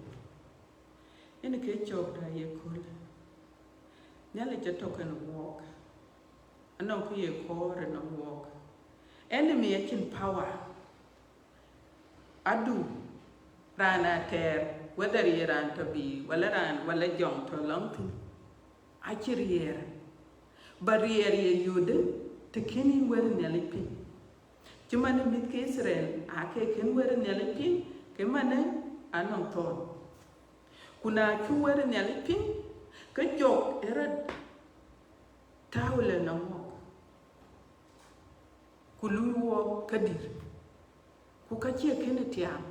Yen ke cɔɔk da ye köl. Nhialic atɔ̈ kenë wɔɔk. Anɔŋ kë ye kɔɔr ënɔŋ wɔɔk. Enemy acïn power. Adu, raan atɛɛr, whether ye raan tɔ̈ bï, wala raan, wala jɔŋ tɔ̈ lɔŋ thïn, acï riɛɛr. Ba riɛɛr ye yödë, të kën yïn wër Nhialic piŋ. Cï man ë mïth ke Israel, aa ke kën wër Nhialic piŋ, ke man ë anɔŋ thɔ̈n. Ku na cuk wër Nhialic piŋ, ke jɔk ë rɔt tääu lë nɔm wɔɔk. Ku luui wɔɔk kädït. Ku ka cie kënë tiaam,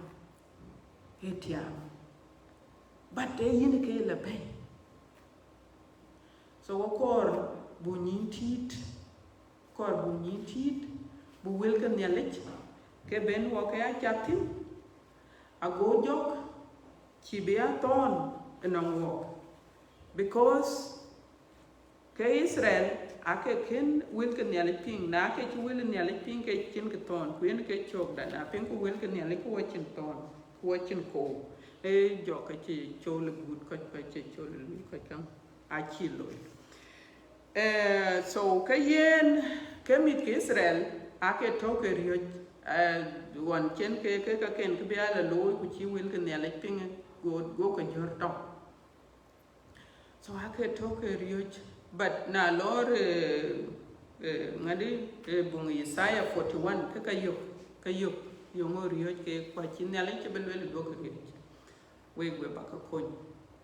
ee tiaam. But ee yïn ke la bɛ̈i. So wɔ kɔɔr bu nyïn tiit, kɔɔr bu nyïn tiit, bu wël ke Nhialic, ke ben wɔ ke ya cath thïn, ago jɔk, cï bï a thɔ̈n ënɔŋ wɔɔk. Because ke Israel, ake kën wël ke Nhialic piŋ, na ke cï wël Nhialic piŋ, ke cïn kë thɔ̈n, ku yen ke cɔɔk da, na piŋ ku wël ke Nhialic, ku wɔ cïn thɔ̈n, ku wɔ cïn kɔ̈u. Ee jɔk ke cï cɔl ë guut kɔc, kɔc cï cɔl ë luui kɔc käŋ, acï looi. Eh, so ke yen, ke mïth ke Israel, ake tɔ̈ ke riɔ̈c, eh, ɣɔn cen ke, ke, ke ken kë bï a la looi, ku cï wël ke Nhialic piŋ, go, go ke jɔ̈r tɔŋ. So ake tɔ̈ ke riɔ̈c, but na lɔɔr, eh, eh, ŋadi, eh, buŋ Isaiah forty-one, ke ka yök, ka yök, yöŋö riɔ̈c ke, ku acï Nhialic cï bï lueel duɔ̈k riɔ̈c. Wek we ba ke kony,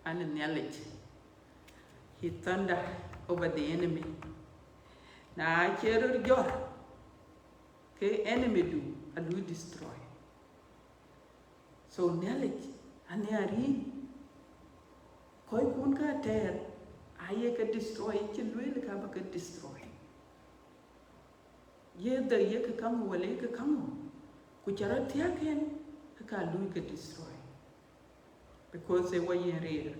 an Nhialic. He thunder. over the enemy. Na cï röt jɔt, ke enemy du alui destroy. So Nhialic anhiar yïn, kɔckun ka tɛɛr, aye ke destroy, cï lueel ka ba ke destroy. Ye dhë ye ke kaŋ wala ye ke kaŋ, ku ca rɔt thiäk en, ke ka lui ke destroy. Because e wɔ yen riɛl,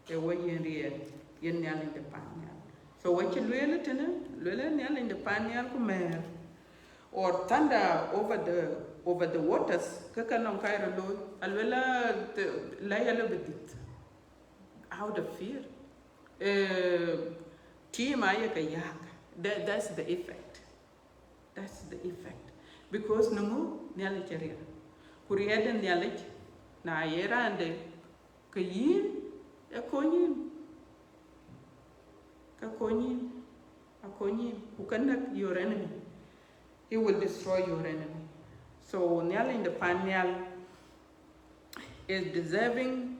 e wɔ yen riɛl, yen Nhialic de pan nhial. So wɔ cï lueel tënë, lueel Nhialic de pan nhial ku mɛɛr, or thunder over the, over the waters, ke ka nɔŋ ka ye rɔt looi, alueel lɛ̈i alɔ bï dhith, out of fear. Eh, tim aye ke yäk. That, that's the effect. That's the effect. Because në ŋö? Nhialic ë riɛl. Ku riɛl de Nhialic, na ye raan de, ke yïn, e kony yïn. Ke kony yïn. A kony yïn. Ku ka näk your enemy. He will destroy your enemy. So Nhialic de pan nhial is deserving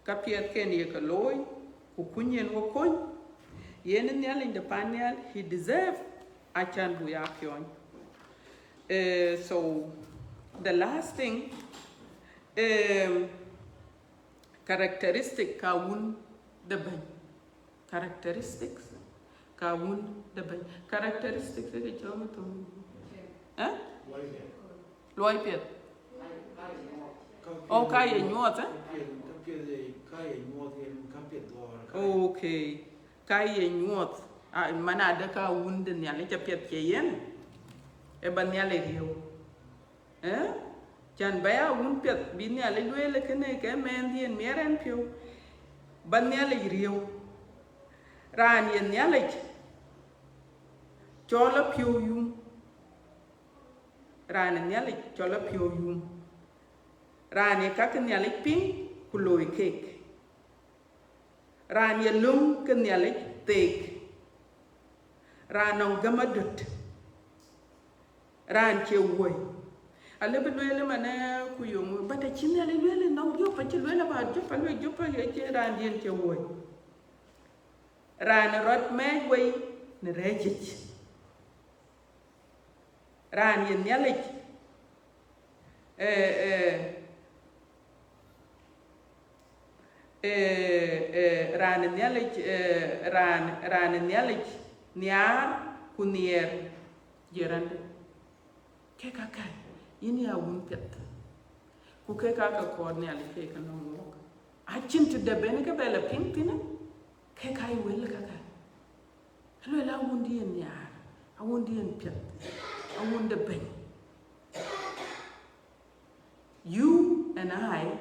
ka piɛth ken ye ke looi, ku kuny yen wɔ kony. Yen Nhialic de pan nhial, he deserve, acan bu ya piɔny. Eh, so the last thing, um, characteristic ka wun de bɛ̈ny. Characteristics ka wun de bɛ̈ny. Characteristics ke cɔŋ thum. Eh? Luɔi piɛth. Oh, ka ye nyuɔɔth, eh? Okay. Ka ye nyuɔɔth. Ah, man ade ka wun de Nhialic apiɛth cie yen, e ba Nhialic riëëu. Eh? Can ba ya wun piɛth, bï Nhialic lueel kënë ke mɛnhdiɛn miɛt ɛn piɔ̈u, ba Nhialic riëëu. Raan ye Nhialic cɔl apiɔ̈u yum. Raan ë Nhialic cɔl apiɔ̈u yum. Raan ye ka ke Nhialic piŋ ku looi keek. Raan ye löŋ ke Nhialic theek. Raan nɔŋ gäm adöt. Raan cie wuɔ̈i. Alëu bï lueel ëmën, eh, ku yom, but acï Nhialic lueel ënɔŋ Job, acï lueel about Job, alueel Job acie raandiɛn cie wuɔ̈i. Raan ë rɔt mɛɛc wei në rɛ̈ɛ̈cic. Raan ye Nhialic, eh, eh, eh, eh, raan ë Nhialic, eh, raan, raan ë Nhialic nhiaar ku nhiɛɛr jiɛrande. Ke kakä, yïn ya wun piɛth. Ku ke kakä kɔɔr Nhialic ke ke nɔŋ wɔɔk. Acïn të dɛ̈ ben ke bɛ lɔ piŋ thïn, ke ka ye wël kakä. Alueel awundiɛn nhiaar, awundiɛn piɛth, awun de bɛ̈ny. You and I,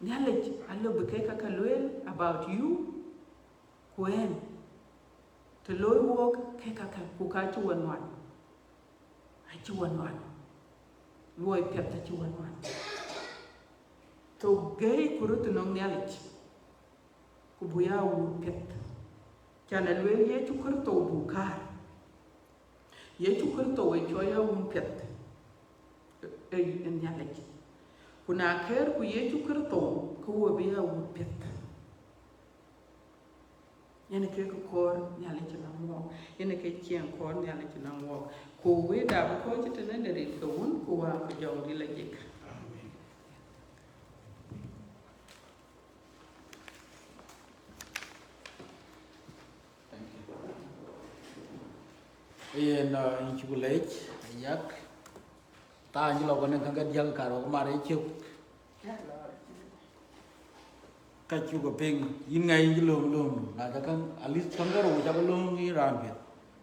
Nhialic alëu bï ke kakä lueel about you, ku ɛn, të looi wɔɔk ke kakä, ku ka cï wɔ nuan, acï wɔ nuan, luɔi piɛth acï wɔ nuan. So gɛ̈i ku röt ënɔŋ Nhialic. Ku buk ya wun piɛth. Can alueel Yecu Kërtho buk kaar. Yecu Kërtho ë cɔl ya wun piɛth ë, ë Nhialic. Ku na kɛɛr ku Yecu Kërtho, ke wo bï ya wun piɛth. Yen ke kɔɔr Nhialic nɔŋ wɔɔk, yen ke ciɛɛŋ kɔɔr Nhialic nɔŋ wɔɔk. Ku wëëtda bï kɔc tënë në rin ke Wun ku Wën ku Jɔŋdït Lajik. Amen. Yen, uh, yïn cuk leec, ayak. Thaany cï lɔ kɔn ë käŋ ke diäk, kaarou ku mar ë cök. Ka cuk piŋ, yïn ŋa yïn cï lööm lööm, na ca käŋ, at least käŋ ke rou ca bï lööm yïn raan piɛth.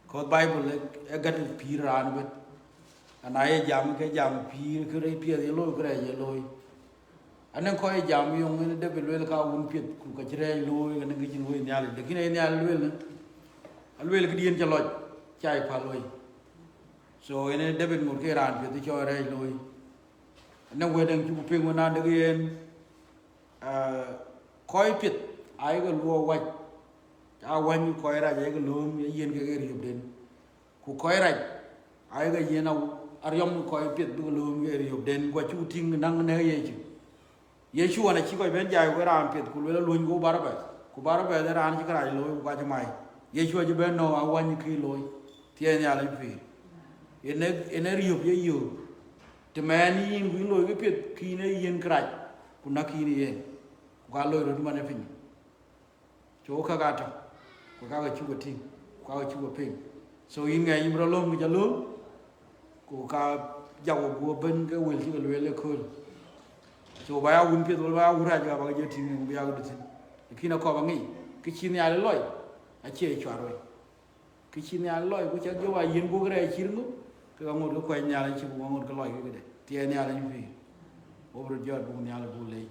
Cause Bible ë, ë gät pïïr raan ëbën. Ana ye jam ke jam pïïr, kërɛɛc piɛth ye looi, kërɛɛc ye looi. Anɔŋ kɔc ë jam yɔŋ, yen David lueel ka wun piɛth, ku ka cï rɛɛc looi, anɔŋ kë cï looi Nhialic, lakin aye Nhialic lueel, alueel këdiɛ̈n ca lɔc, ca ye päl wei. So yen David ŋot ke raan piɛth cɔl rɛɛc looi. Anɔŋ wɛ̈t dɛ̈ŋ cuk piŋ wën an dek yen, ah, kɔc piɛth ayeke luɔk wäc, awäny kɔc rac ayeke lööm ye yen kek riöpden. Ku kɔc rac ayeke yiɛ̈n a-, ariɔm kɔc piɛth bïk lööm ke riöpden, ku acuk tïŋ näk në Yecu. Yecu ɣɔn acï kɔc bɛ̈n jai wek raan piɛth, ku lueel aluɔ̈ny ku Barabath, ku Ku bä rɔt bɛ̈ɛ̈th ë raan cï kërac looi, ku ka cï mai. Yecu acï bɛ̈n nɔ̈k awäny kë looi, thiëëc Nhialic pïïr. Yen ë, yen ë riöp ye yöök. Të mɛɛn yïn ku yïn looi kë piɛth, kë yïn ee yiën kërac, ku näk yïn yen. Ku ka loi röt man ë piny. Cuk käk atɔ̈, ku ka ke cuk e tïŋ, ku ka ke cuk e piŋ. So yïn ŋɛk yïn bï rɔt lööm kë ca lööm, ku ka jak we guɔ bɛ̈n ke wël cï ke lueel ëkööl. So ba ya wun piɛth wala ba ya wun rac, ka ba ke jɔ tïŋ, ku bï ya wun thïn. Lakin akɔɔr ba ŋic, kë cï Nhialic lɔc, acie cuat wei. Kë cï Nhialic lɔc, ku cak jɔ wa yiën guɔ̈k rɛɛc cït ŋö, ke ka ŋot ke kuɛny Nhialic cï, ku ka ŋot ke lɔc ke këde. Thiëëc Nhialic pïïr. Wo bï röt jɔt buk Nhialic buk leec.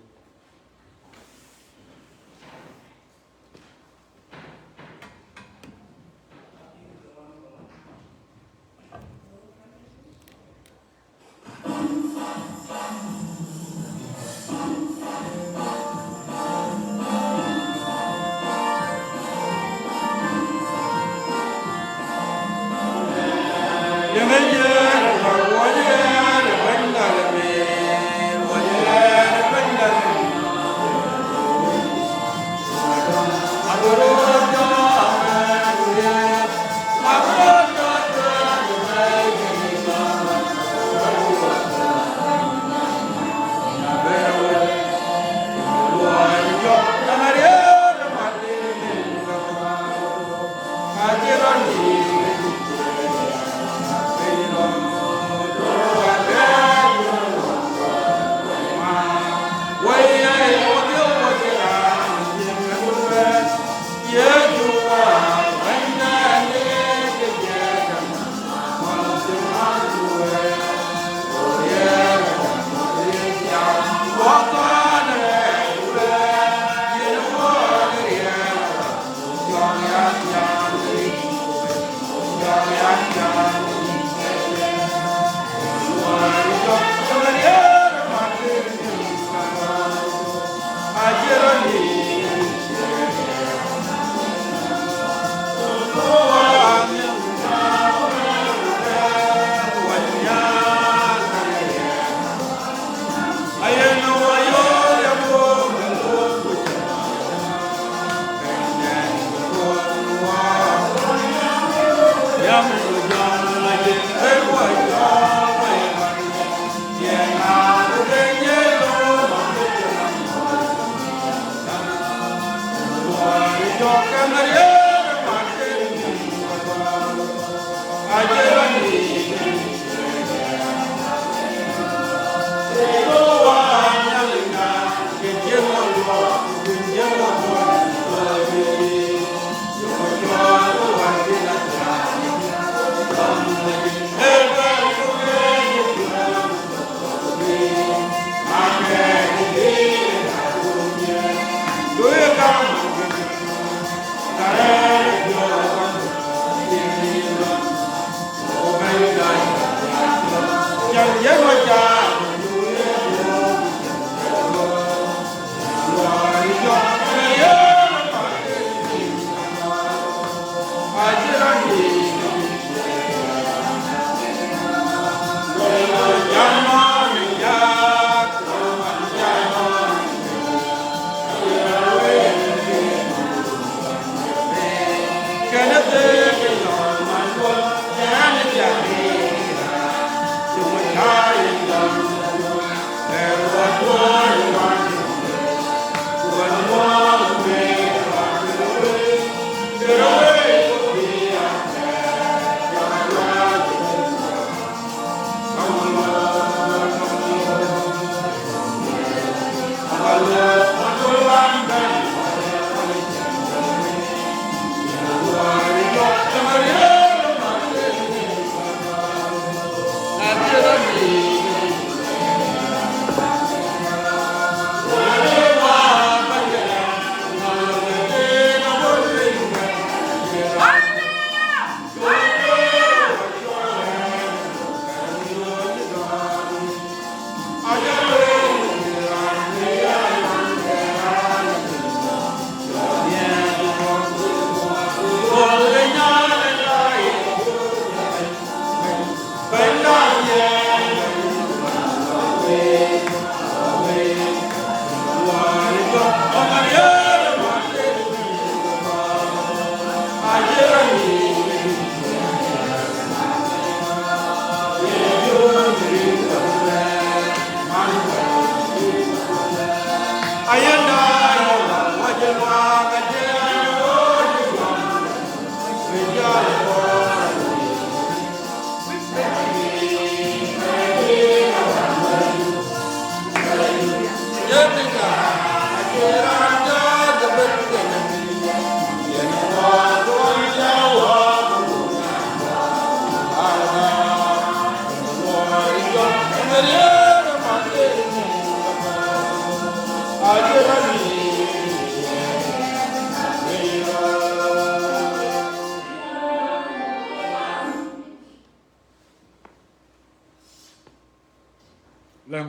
Läŋ.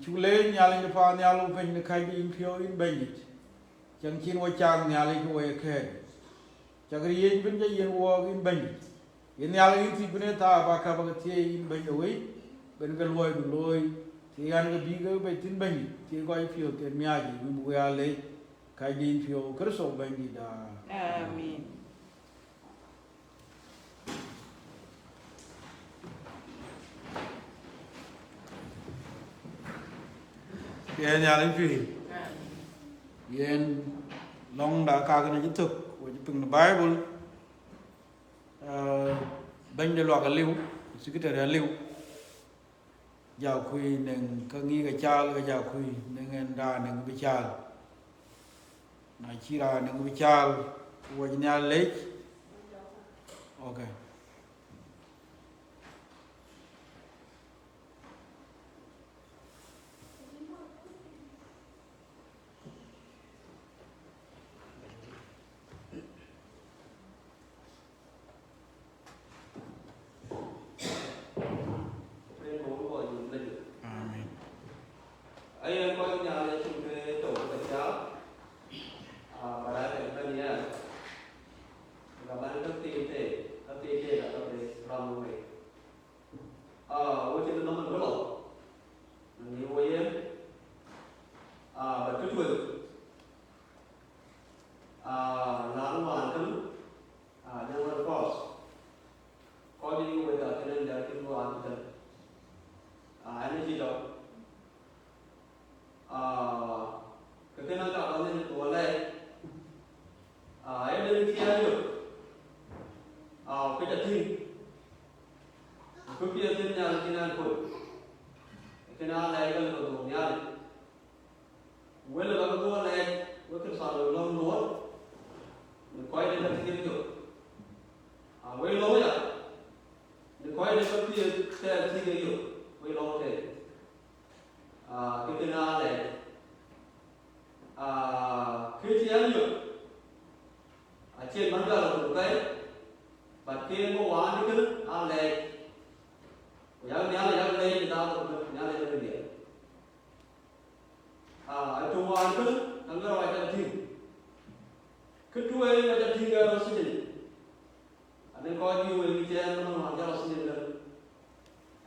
Cuk leec Nhialic de paannhial, wo piny de kɛ̈c de yïn piɔ̈u, yïn Bɛ̈nydït. Cäŋ cïn wo caak Nhialic, ke wo ye kɛ̈ɛ̈t. Cak riëëc bïn jɔ yiɛ̈n wook, yïn Bɛ̈nydït. Yïn Nhialic, yïn thiëc bïn ë thaar, ba käp ke thiëëc, yïn Bɛ̈ny de wëi, ben ke luɔidu looi. Thiëëc ɣän ke bï ke bei thïn Bɛ̈nydït, thiëëc kɔc piɔ̈ɔ̈th ke miaac yic, bï wek aa leec. Kɛ̈c de yïn piɔ̈u Kërtho Bɛ̈nydït. Amen. Yen Nhialic pïïr. Yen lɔ̈ŋda kakën acï thök, wo cï piŋ në Bible. Ah, bɛ̈ny de luak aliu, secretary aliu. Ja kuc nɛŋ ka ŋic ke caal, ke ja kuc nɛŋ en raan nɛŋ bï caal. Na cï raan nɛŋ bï caal, ku wo cï Nhialic leec. Okay. Amen. Ayen kɔc Nhialic acïn ke tɔ̈u ke cak, ah, ba rɛ̈ɛ̈r ke bɛ̈n yɛn, ka bän ka thil tei, ka thil tei ka tɔ̈ ke ram wei. Ah, wo cïn nɔm ë lɔ, në ŋic wo yen, ah, ba tutuel, ah, na ŋuan kën, ah, January first. Kɔc juëc wek akënë jal kën luɔi an tëtën. Ah, ɛn ë cï tɔ̈. Ah, ke kën aka bä nyin ku alɛɛc. Ah, ee den thiëëc yök. Ah, ke ca tïŋ. Ku piɛth thïn Nhialic cïn ɛn kony. Kën aa lɛɛc ke lëk dhok Nhialic. Wël ë bä ke dhuɔɔr lɛɛc, wek Kërtho lɔ̈ŋ dhuɔɔr, në kɔc de ka thiëëk yök. Ah, wek lɔ̈ŋ ya, në kɔc de ka thiëëk thɛɛr thiëëk yök, wek lɔ̈ŋ tei. Ah, ke kën aa lɛɛc. Ah, kë cï ɛn yök, acïn man bɛ rɔt thok pɛi, but ke en bä waan ë kën aa lɛɛc. Ku yak Nhialic yak lɛɛc në thaar thok ëbën, Nhialic yak lɛɛc. Ah, ë tök wään kën, aŋer ruac ca tïŋ. Kë tueŋ aca tïŋ ke rɔt thïn. Anɔŋ kɔc bï wël kë cɛɛn nɔm wään jɔl thïn ëbën.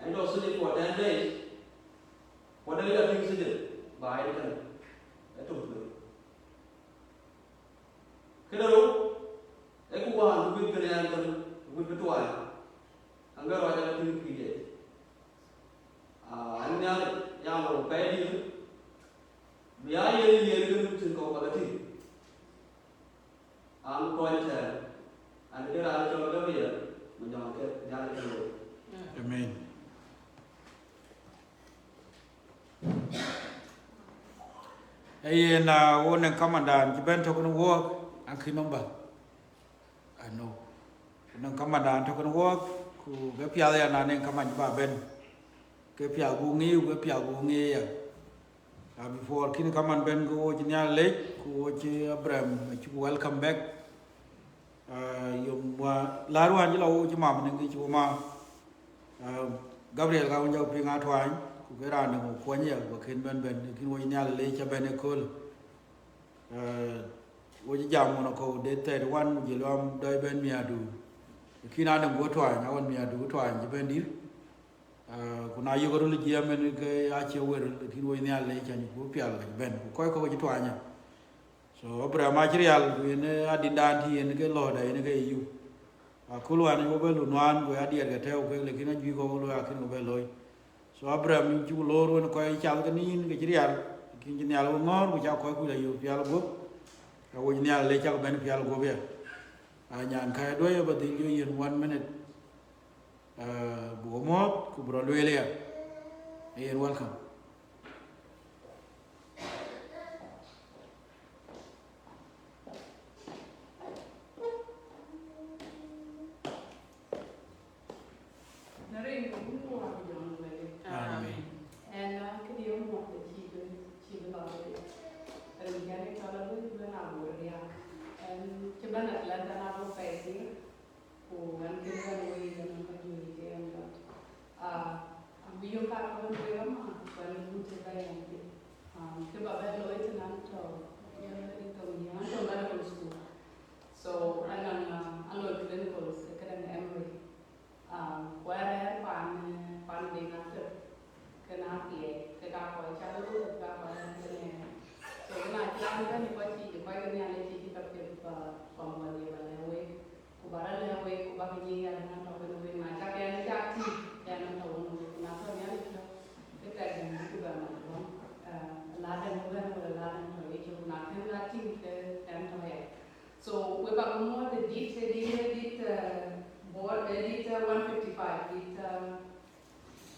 Ɛn tɔ̈ thïn for ten days. Ku adɛ̈ ya tïŋ thïn, ba en kën. Ë tök tueŋ. Këde rou, ee ku wään wïc kën ɛn kën, wïc bï tuany. Aŋer ruac ca tïŋ pïïr de. Ah, ɛn Nhialic, ya ŋɔ̈ŋ pɛɛi dït, bï ya yen yen kën cïn kɔ̈k ba ke tïŋ. An kɔc tɛ̈ɛ̈n, an ke raan cɔl Gabriel, Manyɔk ke Nhialic ke looi. Amen. Ee yen, ah, wo nɔŋ kamandan cï bɛ̈n tök në wuɔɔk, an kï nɔm bä. I know. Ku nɔŋ kamandan tök në wuɔɔk, ku ke piath ya na nɔŋ kaman cï bä bɛ̈n. Ke piath buk ŋic, ku ke piath buk ŋic ya. Ah, before kïn kaman bɛ̈n, ke wo cï Nhialic leec, ku wo cï Abraham acuk welcome back. Ah, yom wa, laar wään cï lɔ wo cï mam në ŋic wo ma. Ah, Gabriel ka wun jɔ piŋ atuany, ku ke raan dɛ̈ wo kuɔny ya, ku kën bɛ̈n bɛ̈n, lakin wo cï Nhialic leec ca bɛ̈n ëkööl. Ah, wo cï jam ɣɔn akɔ̈u date thirty-one, ku jël luam dɔc bɛ̈n miäkdu. Lakin adɛ̈ wo tuany, aɣɔn miäkdu tuany cï bɛ̈n dït. Ah, ku na yök röl jiɛɛm en ke acie wër, lakin wo cï Nhialic leec, can ku pial ka cï bɛ̈n, ku kɔc kɔ̈k cï tuany ya. So Abraham acï rial, ku yen, eh, adïndan tï yen ke lɔ̈ɔ̈da, yen ke ye yup. Aköl wään wo bɛ lɔ nuan, ku ya diɛɛr ke tɛ̈ɛ̈u kek, lakin ajuëc kɔ̈k looi akën ku bɛ looi. So Abraham cuk loor wën kɔc cath ke nïn ke cï rial, lakin cï Nhialic wo ŋɔ̈ɔ̈r, ku cak kɔc kuc la yök pial guöp, ka wo cï Nhialic leec cak bɛ̈n pial guöp ya. Ah, nyan kääc duɔ̈i ë bä dhil jɔ yiën one minute. Ah, buk muɔ̈ɔ̈th, ku bï rɔ lueel ya. Yen welcome. Në rin ke Wun ku Wät ku Jɔŋ Wɛ̈t. Amen. Amen. Ɛn, uh, Cï bɛ̈n Atlanta na bɔ̈ pɛɛi thiin, ku ɣɛn kën bɛ̈n wei ɣɛn ë kɔc juëc ke ɣɛn jɔt. Ah, abï yök ka kɔn wek ama, ku ɣɛn gut ë bɛ̈n ɣɛn thïn. Ah, kë ba bɛ̈n looi tënë an tɔ̈, yen ë tɔ̈ yen an tɔ̈ medical school. So, an, an, ah, an loi clinicals ë këdäŋ Emory. Ah, ku ɣɛn rɛ̈ɛ̈r paan, eh, paan de na tök, ke na thiɛɛi, ke ka kɔc ca looi, ke ka kɔc rɛ̈ɛ̈r tënë ɣɛn. So, ke na cï raan bɛ̈n ë kɔc cïï, kɔc ke Nhialic cïï cï ka piɛth ba, ba muɔl ye ba lɛ̈k wek. Ku ba rɔt lɛ̈k wek, ku ba ke nyic ɣɛn an tɔ̈ kënë wek, na cak ɣɛn cak tïŋ, ke ɣɛn an tɔ̈ wën wek, ku na tɔ̈ Nhialic tɔ̈, ke kɛ̈t dɛ̈ŋ bï ku bɛ mat lɔ̈ŋ, eh, la dɛ̈ŋ bï bɛ̈n wek, la dɛ̈ŋ tɔ̈ Yecu, ku na kën la tïŋ, ke ɣɛn tɔ̈ ɣɛn. So, we ba ke muɔ̈ɔ̈th ë dit, ë dit, ë dit, eh, board, ë dit, eh, one fifty-five, dit, eh,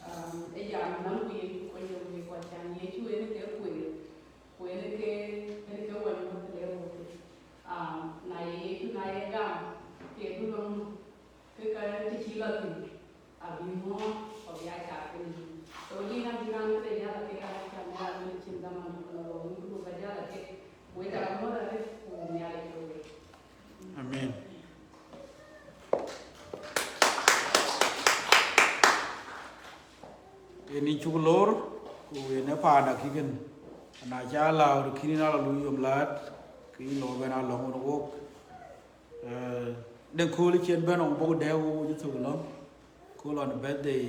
um, ë jam nɔn ku Yecu kony ye wek kɔc, can Yecu en ke kueer, ku en ke, en ke wɛny wek le wek. Um, na ye Yecu, na ye gam, ke du nɔm, ke ka të cï lɔ thïn, abï ŋɔ̈ɔ̈th, ku abï a cak piny. So, yïn abï raan këde jäl ke ka cam ya wën cïn dhaman ku la wɔ wun ku ba jäl ke, we ta ka muɔ̈ɔ̈th arëët ku Nhialic ke wek. Amen. Yen yïn cuk lor, ku yen ë paanda kï kën. Na ca lääu, kïn yïn ala luui yom laat, ke yïn lɔ bɛ̈n a lɔ̈ŋ wën wok. Eh, den kööl cï en bɛ̈n ɣɔn bɔ̈ ku dɛ̈ɛ̈u wok cï thök lɔ̈ŋ. Kööl ɣɔn birthday,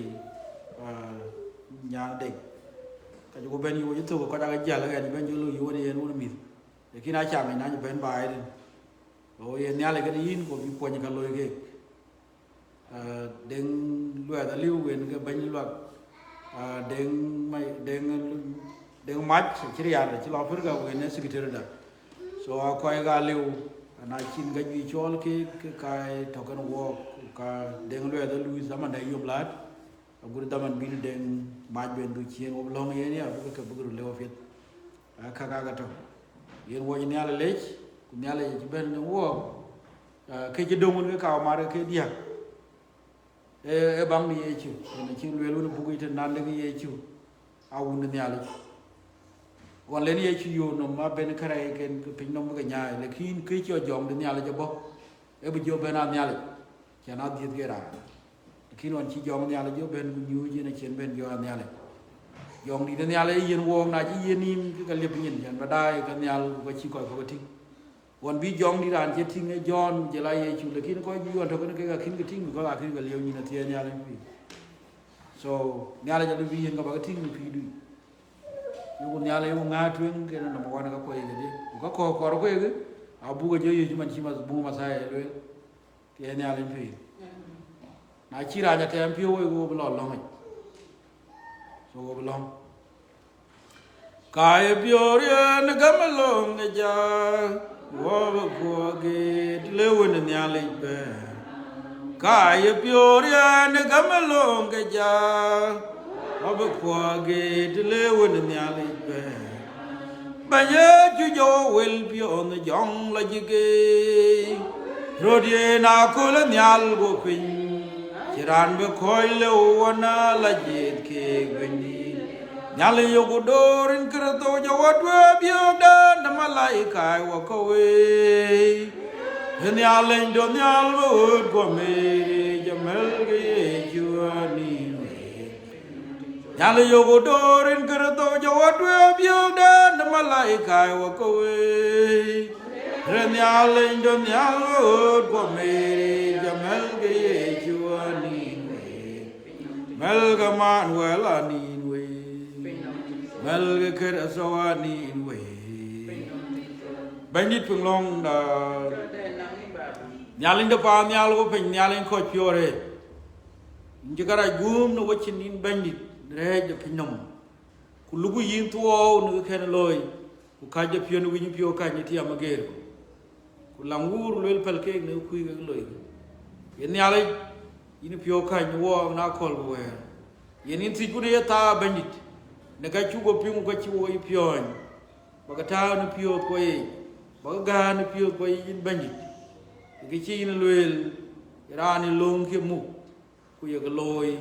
eh, nyan Deŋ. Ka cï ku bɛ̈n yï wok cï thök, kɔc aa ke jäl ɣɛn bɛ̈n jɔ lɔ yï wën yen wën mïth. Lakin acam yen na cï bɛ̈n baai tën. Go ye Nhialic kënë yïn, ku bï kuɔny ka loi keek. Ah, Deŋ Luɛth aliu wen ke bɛ̈ny luak. Ah, Deŋ Ma-, Deŋ, Deŋ Mac cï rial, cï lɔ Africa, wen ë secretary da. So, a kɔc ka liu, ana cïn ka juëc cɔl ke, ke ka tɔ̈ kën wɔɔk, ku ka Deŋ Luɛth alui dhaman da yom laat, agut dhaman bïn Deŋ Mac ben du ciëën, wo bï lɔ̈ŋ yen ya, bï ke, ke bï ke röt lëu apiɛth. Ah, ka, ka, ka tɔ̈. Yen wuɔc Nhialic lec, ku Nhialic acï bɛ̈n në wuɔɔk, ah, ke cï döŋ wën ke ka mar ke diäk. Ee, ee baŋ de Yecu, yen acï lueel wën buk yic tën nan de ke Yecu, a wun de Nhialic. Ɣɔn len Yecu yöör nɔm abɛ̈n kërɛɛc ken ke piny nɔm bï ke nyaai, lakin kë cï jɔŋ de Nhialic abɔ̈, ee bï jɔ bɛ̈n a Nhialic, cän a dhiëth ke raan. Lakin ɣɔn cï jɔŋ Nhialic jɔ bɛ̈n ku nyuuc yen acïn bɛ̈n jɔ a Nhialic. Jɔŋdït de Nhialic yen wɔɔk na cï yen nïïm ke ka liep nyin, cän ba daai ke nhial ku ka cï kɔc kɔ̈k ke tïŋ. Ɣɔn bï jɔŋdït raan cï tïŋ ë Jɔn, jël a Yecu, lakin kɔc juëc ɣɔn tɔ̈ kënë kek akïn ke tïŋ, because akïn ke lieu nyin athiɛɛi Nhialic pïïr. So, Nhialic alë bï yen ka ba ke tïŋ në pïïrdu. Yeku Nhialic yeku ŋääŋ tueŋ, kën number one ka kuɔc kedhie. Ku ka kɔ̈k kɔɔr kueek, abuk ke jɔ Yecu man cï mas-, buk Mathayo ye lueel. Ke ye Nhialic pïïr. Na cï raan atɛm piɔ̈u wei, wo bï lɔ lɔ̈ŋ yic. So wo bï lɔ̈ŋ. Ka ye piɔ̈u riɛn ë gäm ë löŋ ë jäl, wo bï kuɔɔk gëët le wën ë Nhialic bɛ̈ɛ̈r. Ka ye piɔ̈u riɛn ë gäm ë löŋ ë jäl, wo bï kuɔɔk gëët le wën ë Nhialic bɛ̈ɛ̈r. Bɛ̈ny Yecu jɔ wel piɔ̈ɔ̈th ë jɔŋ lɔ jikei, röt yen aköl ë nhial guɔ piny, cï raan bï kɔ̈ɔ̈c lëu ɣɔn ala jiëth keek Bɛ̈nydït. Nhialic yoku door rin Kërtho jɔ wä tueŋ biöökden de malaika wä kɔ̈u wei. Ë Nhialic dɔ nhial bï ɣööt guɔ meri jɔ mɛ̈l ke Yecu anïn wei. Nhialic yoku door rin Kërtho jɔ wä tueŋ biöökden de malaika wä kɔ̈u wei. Rin Nhialic dɔ nhial ɣööt guɔ meri jɔ mɛ̈l ke Yecu anïn wei. Mɛ̈l ke Manuel anïn wei. Mɛ̈l ke Kërtho anïn wei. Bɛ̈nydït piŋ lɔ̈ŋda. Nhialic de paannhial ku piny, Nhialic kɔc piɔ̈ɔ̈r ë. Yïn cï kärɛc guum në wecin yïn Bɛ̈nydït, rɛ̈ɛ̈c de piny nɔm. Ku luku yïn thuɔɔu në kë kën looi, ku kääc de piɔ̈n wïc piɔ̈u kääc në tiam ageer. Ku laŋ wuur luel päl keek në kuc kek loi. Ye Nhialic, yïn piɔ̈u kääc në wɔɔk na kɔ̈l ku wɛ̈ɛ̈r. Yen yïn thiëcku në ye thaa Bɛ̈nydït, në ka cuk we piŋ ku ka cï wo yï piɔ̈ɔ̈ny. Ba ke tääu në piɔ̈ɔ̈th kuɔ yic, ba ke gäär në piɔ̈ɔ̈th kuɔ yic yïn Bɛ̈nydït. Kë cï yïn lueel, raan ë lööŋ ke muk, ku ye ke looi,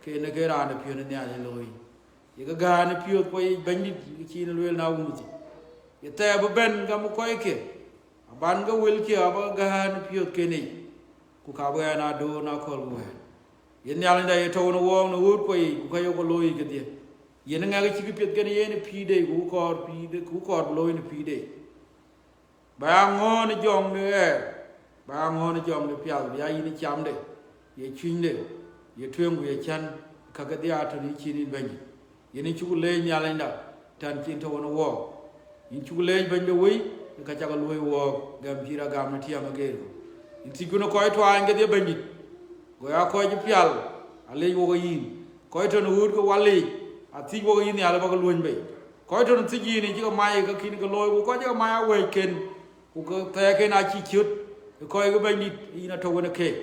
ke në ke raan ë piɔ̈n ë Nhialic looi. Ye ke gäär në piɔ̈ɔ̈th kuɔ yic Bɛ̈nydït, kë cï yïn lueel na wun thïn. Ye thɛɛr bï bɛ̈n gam kɔckiɛ̈, Pan ke wëlkiɛ̈ abä gäär në piɔ̈ɔ̈thken yic, ku ka bï ɣɛn aa döör në akɔ̈l ku wɛ̈ɛ̈r. Yen Nhialicda ye tɔ̈u në wɔɔk në ɣööt kuɔ yiic, ku ka yok ke looi yiic kedhie. Yen ë ŋɛk cï kë piɛth kën yen ë pïïrde, ku kɔɔr pïïrde, ku kɔɔr bï looi në pïïrde. Ba ya ŋɔ̈ɔ̈n ë jɔŋ de ɣɛɛr, ba ya ŋɔ̈ɔ̈n ë jɔŋ de pial, bï ya yïn ë camde, ye cunyde, ye tueŋ ku ye cän, ka ke dhiaar tɔ̈ në yï cin yïn Bɛ̈nydït. Yen yïn cuk leec Nhialicda, tɛ̈n cïn tɔ̈u në wɔɔk. Yïn cuk leec Bɛ̈ny de wëi, ë ka cak luöi wɔɔk, gɛm cï rɔt gam në tiɛɛm ageerku. Yïn thiëcku në kɔc tuaany kedhie Bɛ̈nydït, go ya kɔc cï pial, alec wok ë yïn. Kɔc tɔ̈ në ɣööt ke wal yiic, athiëc wok ë yïn Nhialic bä ke luöny bei. Kɔc tɔ̈ në thiëc yïn cï ke mac ë kakïn ke looi, ku kɔc cï ke mac awɛ̈cken, ku ke thɛɛrken acï cöt, ë kɔc ke Bɛ̈nydït, yïn atɔ̈ wën ë keek.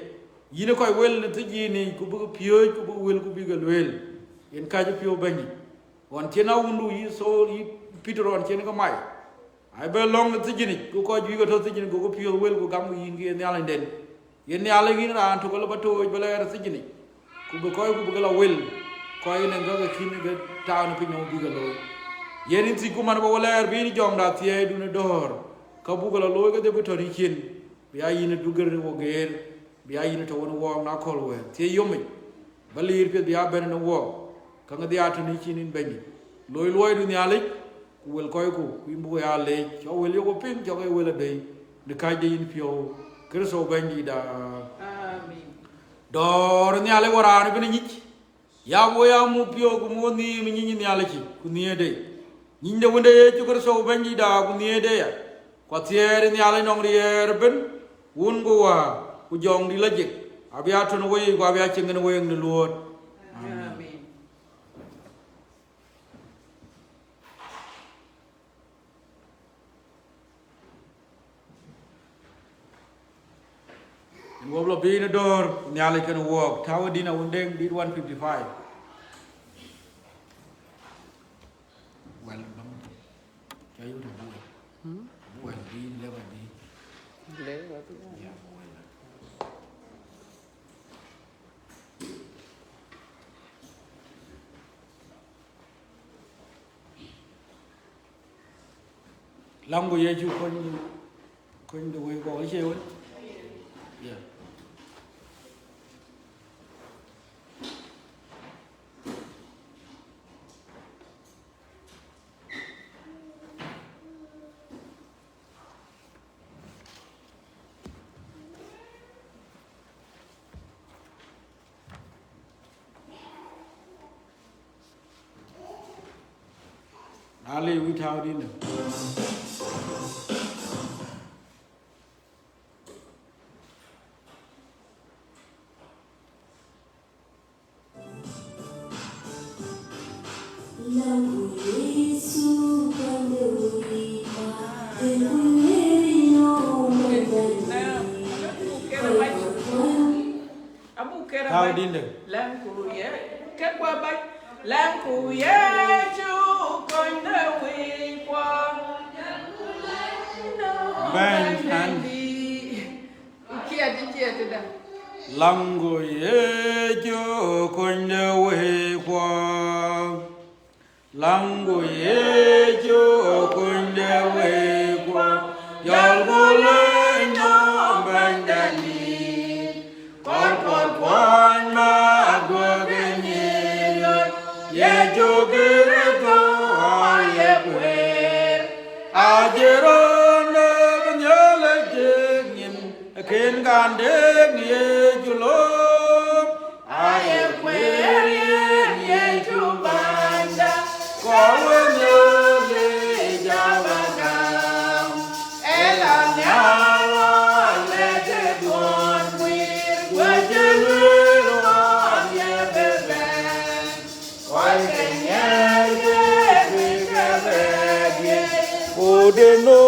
Yïn ë kɔc wël në thiëc yïn, ku bïk piööc, ku bïk wël, ku bïk lueel. Yen ka cï piɔ̈u Bɛ̈nydït. Ɣɔn cïn awundu yï Thou-, yï Petero ɣɔn cïn ke mac, ai bɛ lɔ̈ŋ në thijinic, ku kɔc juëc ke tɔ̈ thijinic, gokï piɔ̈ɔ̈th wël, ku gamkï yïn ke ye Nhialicden. Yen Nhialic yïn raan tök alë bä tooc bä lɛɛr ë thijinic, ku bï kɔc ku bï ke la wël, kɔc ënɛn ka ke kïn ke tau në piny nɔm bï ke looi. Yen yïn thiëcku man bä wä lɛɛr bï yïn jɔŋda thiɛɛidun ë dɔ̈ɔ̈r, ka buk ke la looi kedhie bï tɔ̈ në cin, bï ya yïn ë dugër ë wo geer, bï ya yïn ë tɔ̈u në wɔɔk në akɔ̈l wɛ̈ɛ̈r, thiëi yomic, bä liir piɛth bï ya bɛ̈n në wɔɔk, käŋ dhiaar tɔ̈ në cin yïn Bɛ̈nydït. Loi luɔidu Nhialic, ku wël kɔcku, ku yïn buk ya leec, cɔk wël yok piŋ, cɔk ee wël adëi, në kacde yïn piɔ̈u, Kërtho Bɛ̈nydïtda. Amen. Dɔ̈ɔ̈r Nhialic wä raan ëbën nyic, ya wo ya muk piɔ̈u, ku muk wo nhiim ë nyiny Nhialic, ku nhiëërde. Nyiny de Wënde Yecu Kërtho Bɛ̈nydïtda, ku nhiëërde ya, ku athiɛɛr ë Nhialic nɔŋ riɛɛr ëbën, Wun ku Wä, ku Jɔŋdït Lajik, abï ya tɔ̈ në weyiic, ku abï ya cieŋ kën week në luɔɔt. Amen. Amen. Yen wok lɔ bï në dɔ̈ɔ̈r Nhialic kën wɔɔk, Tääu Dïn Awun Deŋ, dit one fifty-five. Wɛl bäm. Cä yök të bï wɛl. Hmm? Bï wɛl bï lëu bï. Lëu bï. Ya, bï wɛl. Läŋku Yecu kony, kony de wëi kɔ̈k, acie wën? Yeah. Na le wïc Tääu Dïn de. Abuk kërë Tääu bac. Dïn de. Läŋku ye, kërë kua bac. Läŋku Yecu kony de wëi kua. Bɛ̈ny an. Ciɛt, ciɛt da. Läŋku Yecu kony de wëi kua. Läŋku Yecu kony de wëi kua, jɔlku lony nɔm Bɛ̈nydɛn yic. Kɔɔr kɔɔr kuany ma aguɔk ë nyic, Yecu Kërtho aye kueer. Acie rɔ̈ɔ̈n ë bï Nhialic cïk nyin, kën kan dek Yecu lom. Aye kueer yen Yecu Bänyda, kɔɔr wën Nhialic abä gam. Ëla nhial alɛ̈k ë duɔ̈n guiir, ku acï lueel ɣɔn ye bï bɛ̈n. Kɔc ke nyiɛɛr ke bï ke bɛ diëc, ku de no